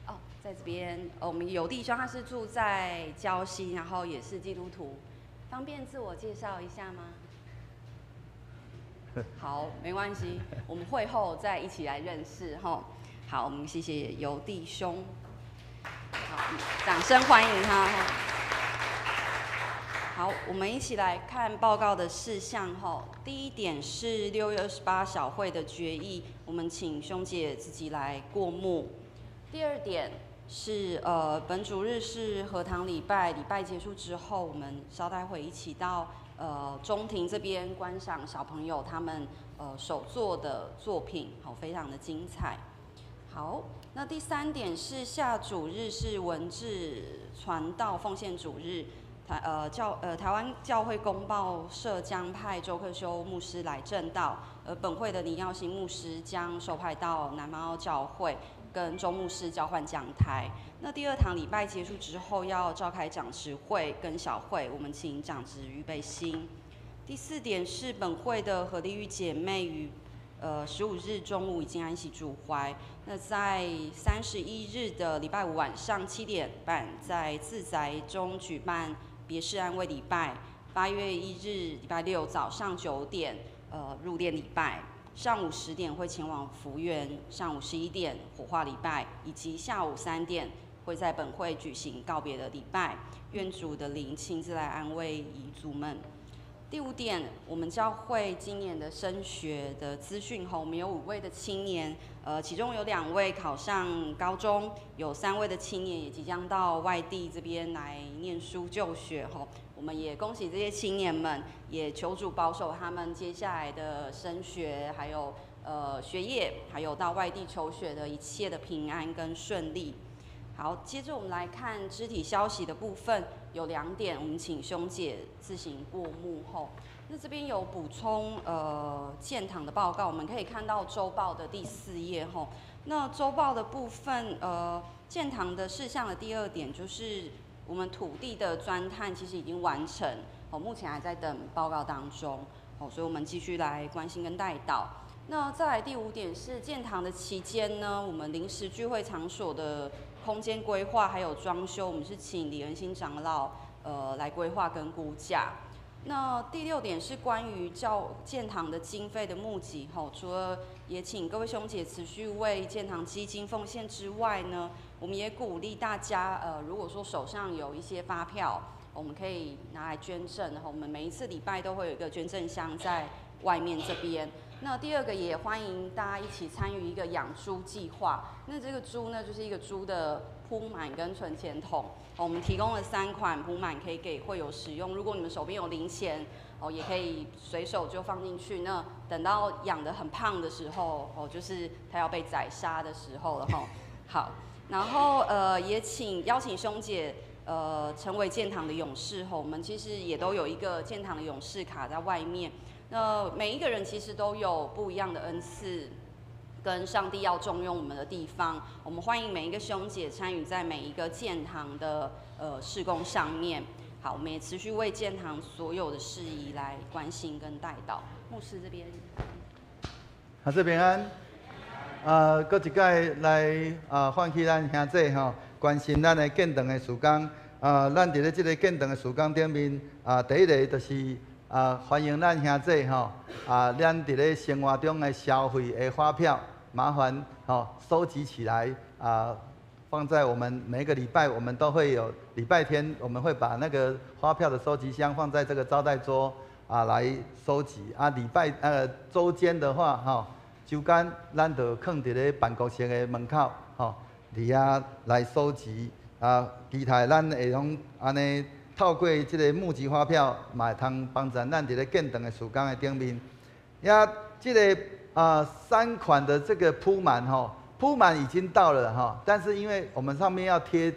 S1: 哦，在這邊，我們游弟兄他是住在礁溪，然後也是基督徒，方便自我介紹一下嗎？好，沒關係，我們會後再一起來認識吼。好，我們謝謝游弟兄。好，掌聲歡迎他。好，我們一起來看報告的事項。吼，第一點是6月28小會的決議，我們請兄姐自己來過目。第二點是本主日是合堂禮拜，禮拜結束之後，我們稍待會一起到中庭這邊觀賞小朋友他們手作的作品，好，非常的精彩。好，那第三點是下主日是文字傳道奉獻主日。台灣教會公報社將派周克修牧師來證道，而本會的林耀興牧師將受派到南貓教會跟周牧師交換講台。那第二堂禮拜結束之後，要召開長執會跟小會，我們請長執預備心。第四點是本會的何麗玉姐妹於15日中午已經安息主懷。那在31日的禮拜五晚上7點半，在自宅中舉辦別式安慰禮拜。8月1日禮拜六早上9點，入殮禮拜；上午10點會前往福園，上午11點火化禮拜，以及下午3點會在本會舉行告別的禮拜。願主的靈親自來安慰遺族們。第五點，我們教會今年的升學的資訊吼，我們有5位的青年，其中有2位考上高中，有3位的青年也即將到外地這邊來念書就學吼。我們也恭喜這些青年們，也求主保守他們接下來的升學，還有學業，還有到外地求學的一切的平安跟順利。好，接着我們來看肢體消息的部分，有2點，我們請兄姐自行過目後。那這邊有補充建堂的報告，我們可以看到週報的第4頁吼。那週報的部分，建堂的事項的第2點就是我們土地的鑽探其實已經完成，哦，目前還在等報告當中，哦，所以我們繼續來關心跟代禱。那再來第5點是建堂的期間呢，我們臨時聚會場所的空間規劃還有裝修，我們是請李仁興長老來規劃跟估價。那第6點是關於教建堂的經費的募集，吼，除了也請各位兄姐持續為建堂基金奉獻之外呢，我們也鼓勵大家，如果說手上有一些發票，我們可以拿來捐贈，我們每一次禮拜都會有一個捐贈箱在外面這邊。那第二個也歡迎大家一起參與一個養豬計劃。那這個豬呢，就是一個豬的撲滿跟存錢筒。我們提供了3款撲滿可以給會友使用。如果你們手邊有零錢，哦，也可以隨手就放進去。那等到養得很胖的時候，哦，就是它要被宰殺的時候了哈。好，然後也請邀請兄姐成為建堂的勇士。我們其實也都有一個建堂的勇士卡在外面。那每一個人其實都有不一樣的恩賜，跟上帝要重用我們的地方。我們歡迎每一個兄姐參與在每一個建堂的事工上面。好，我們也持續為建堂所有的事宜來關心跟代禱。牧師這邊，
S3: 好，這平安。閣一擺來啊，喚起咱兄弟吼，關心咱的建堂的事工。啊，咱佇咧這個建堂的事工頂面啊，第一個就是啊，歡迎咱兄弟吼，啊，咱佇咧生活中的消費的發票，麻煩吼收集起來啊，放在我們每個禮拜，我們都會有禮拜天，我們會把那個發票的收集箱放在這個招待桌啊來收集。啊，禮拜週間的話，吼，週間咱就囥佇咧辦公室的門口，吼，佇遐來收集。啊，其他咱會用按呢。透過這個募集發票，嘛會通幫助咱佇咧建堂的事工的頂面。呀，這個啊3款的這個鋪滿吼，鋪滿已經到了哈，但是因為我們上面要貼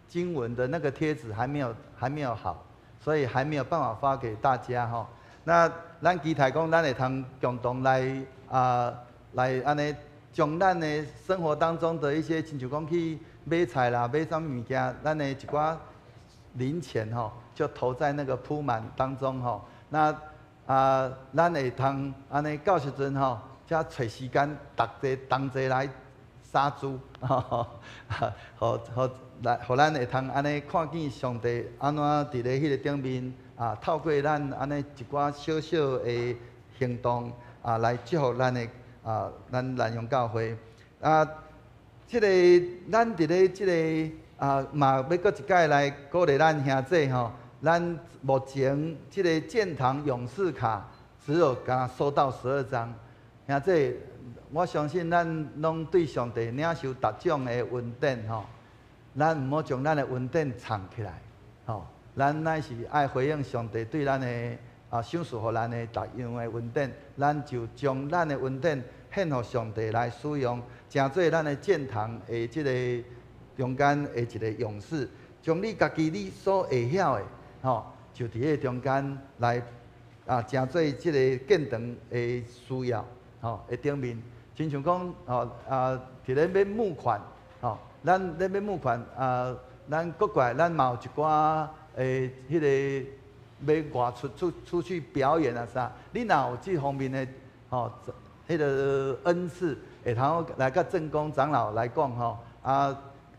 S3: 經文的那個貼紙還沒有好，所以還沒有辦法發給大家吼。那咱期待講，咱會通共同來啊來按呢，將咱的生活當中的一些，親像講去買菜啦、買啥物件，咱的一寡零錢吼，就投在那個鋪滿當中吼。那啊，咱會通按呢到時陣吼，才揣時間，逐個同齊來殺豬，吼，予予來，予咱會通按呢看見上帝按怎佇咧彼個頂面啊，透過咱按呢一寡小小的行動啊，來祝福咱的啊，咱南陽教會啊，這個咱佇咧這個。啊，嘛欲閣一擺來鼓勵咱兄弟吼，咱目前這个建堂勇士卡只有敢收到12張，兄弟，我相信咱攏對上帝領受逐種的恩典吼，咱毋好將咱的恩典藏起來，吼，咱乃是愛回應上帝對咱的賞賜予咱的逐樣的恩典，咱就將咱的恩典獻予上帝來使用，成做咱的建堂的這个中間的一个勇士，將你家己你所會曉的，吼，就佇彼个中間來成做這个建堂的需要，吼的頂面，親像講，吼佇咧欲募款，吼，咱咧欲募款啊，咱國外咱嘛有一寡的彼个欲外出出去表演啊啥，你若有這方面的吼，彼个恩賜，會通來佮鄭公長老來講吼，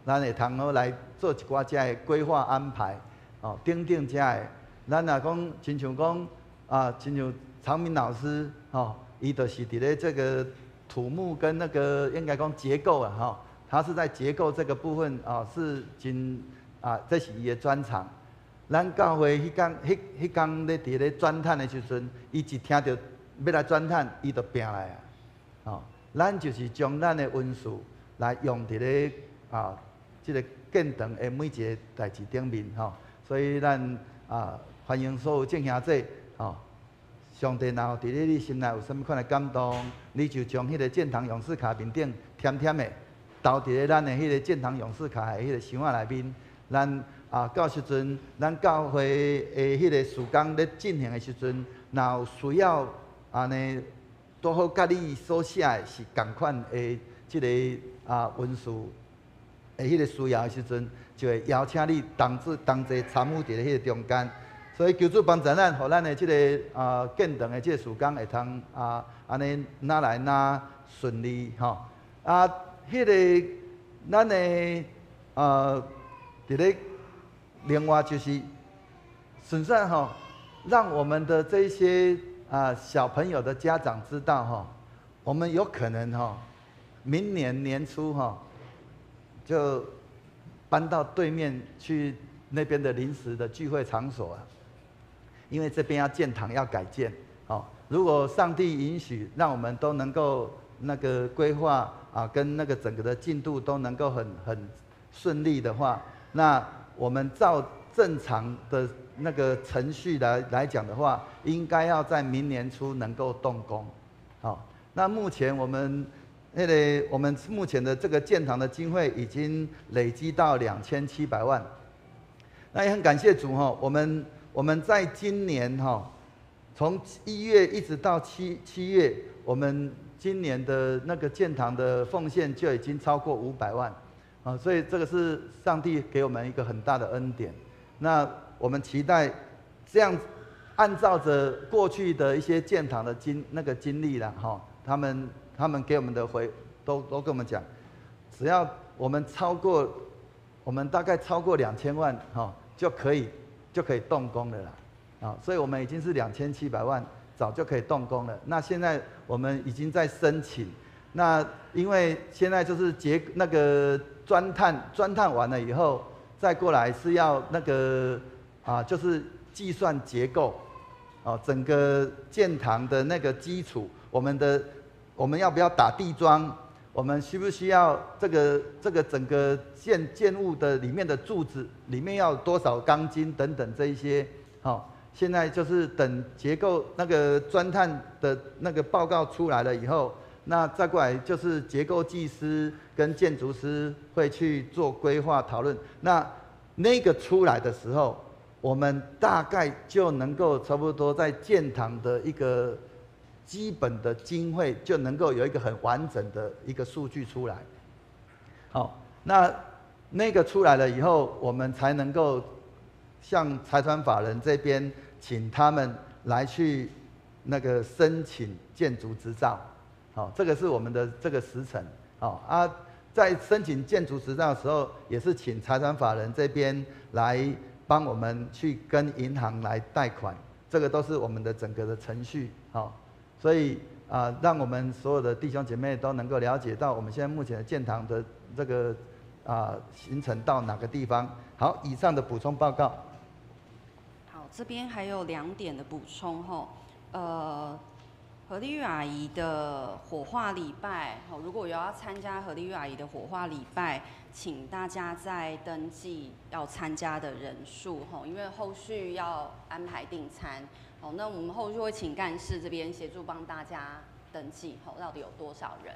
S3: 咱會通好來做一寡遮的規劃安排，哦，等等遮的。咱若講親像講親像長明老師，吼，伊就是佇咧這個土木跟那個應該講結構啊，吼，他是在結構這個部分啊，是真這是伊的專長。咱教會彼工、彼彼工咧佇咧鑽探的時陣，伊一聽著欲來鑽探，伊就拚來啊，吼，咱就是將咱的恩賜來用佇咧這个建堂的每一个代誌頂面吼，所以咱歡迎所有眾兄弟吼，上帝若有佇咧你心內有啥物款的感動，你就將彼个建堂勇士卡面頂添添的投佇咧咱的彼个建堂勇士卡的彼个箱仔內面。咱到時陣，咱教會的彼个事工咧進行的時陣，若有需要按呢，拄好佮你所寫的是仝款的這个文書的彼个需要的時陣，就會邀請你同齊同齊參與佇咧彼個中間。所以求主幫助咱，予咱的這个建堂的這個事工會通按呢愈來愈順利吼。彼个咱的佇咧另外就是順便吼，讓我們的這些小朋友的家長知道吼，我們有可能吼，明年年初吼，就搬到對面去那邊的臨時的聚會場所啊，因為這邊要建堂要改建，哦，如果上帝允許，讓我們都能夠那個規劃跟那個整個的進度都能夠很順利的話，那我們照正常的那個程序來講的話，應該要在明年初能夠動工，好，那目前我們那個我們目前的這個建堂的經費已經累積到2700萬，那也很感謝主哈，我們在今年哈，從1月一直到7月，我們今年的那個建堂的奉獻就已經超過500萬，所以這個是上帝給我們一個很大的恩典。那我們期待這樣按照着過去的一些建堂的那個經歷了哈，他們給我們的回都跟我們講，只要我們超過，我們大概超過2000萬哈，就可以動工了啦，所以我們已經是2700萬，早就可以動工了。那現在我們已經在申請，那因為現在就是結那個鑽探，鑽探完了以後，再過來是要那個就是計算結構，哦，整個建堂的那個基礎，我們要不要打地樁？我們需不需要這個整個建物的裡面的柱子裡面要多少鋼筋等等這一些，好，現在就是等結構那個鑽探的那個報告出來了以後，那再過來就是結構技師跟建築師會去做規劃討論。那那個出來的時候，我們大概就能夠差不多在建堂的一個基本的經費就能夠有一個很完整的一個數據出來。好，那那個出來了以後，我們才能夠向財團法人這邊請他們來去那個申請建築執照。好，這個是我們的這個時程。好啊，在申請建築執照的時候，也是請財團法人這邊來幫我們去跟銀行來貸款，這個都是我們的整個的程序。好。所以讓我們所有的弟兄姐妹都能夠了解到我們現在目前的建堂的這個行程到哪个地方。好，以上的补充报告。
S1: 好，这边还有两点的补充吼，何丽玉阿姨的火化礼拜，好，如果有要参加何丽玉阿姨的火化礼拜，请大家再登记要参加的人数吼，因为后续要安排订餐，好，那我们后续会请干事这边协助帮大家登记，好，到底有多少人？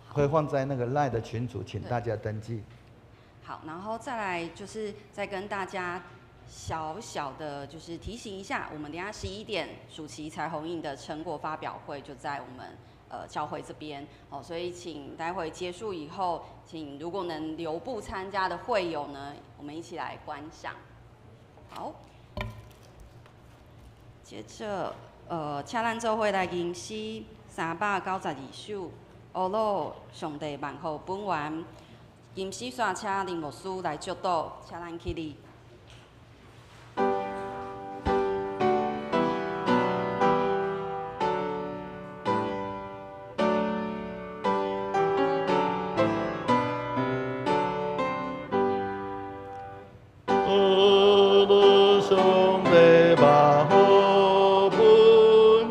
S3: 会放在那个 LINE 的群组，请大家登记。
S1: 好，然后再来就是再跟大家小小的，就是提醒一下，我们等一下11点暑期彩虹印的成果发表会就在我们教会这边哦，所以请待会结束以后，请如果能留步参加的会友呢，我们一起来观赏。好，接着请咱做伙来吟诗392首，阿鲁上帝万福本源，吟诗煞请林牧师来祝祷，请咱起立。
S2: 阿鲁上帝万福本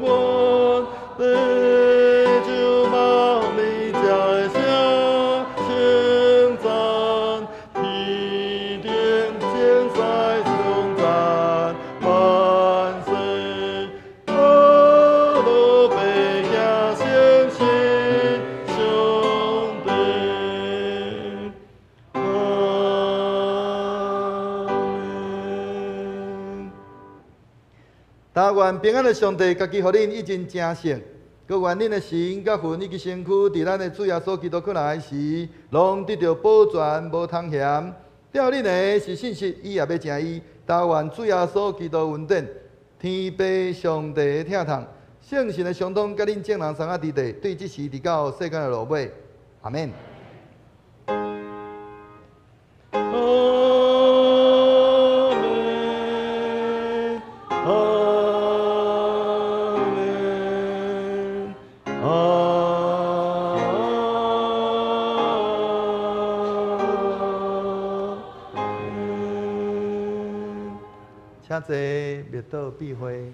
S2: 源，地就万民才会声称赞，天顶精彩颂赞万世，阿鲁白行相信上帝。阿们。
S3: 但愿平安的上帝，家己予恁以真成圣，阁愿恁的神佮魂以及身躯，伫咱的主耶稣基督阁来时，拢得著保全，无通嫌。吊恁的是信实，伊也欲成伊。但愿主耶稣基督恩典，天父上帝的疼痛，圣神的相通，佮恁众人三个伫地，对这时直到世间的落尾。阿们。
S2: 阿们，阿们，阿们。
S3: 请坐，默祷闭会。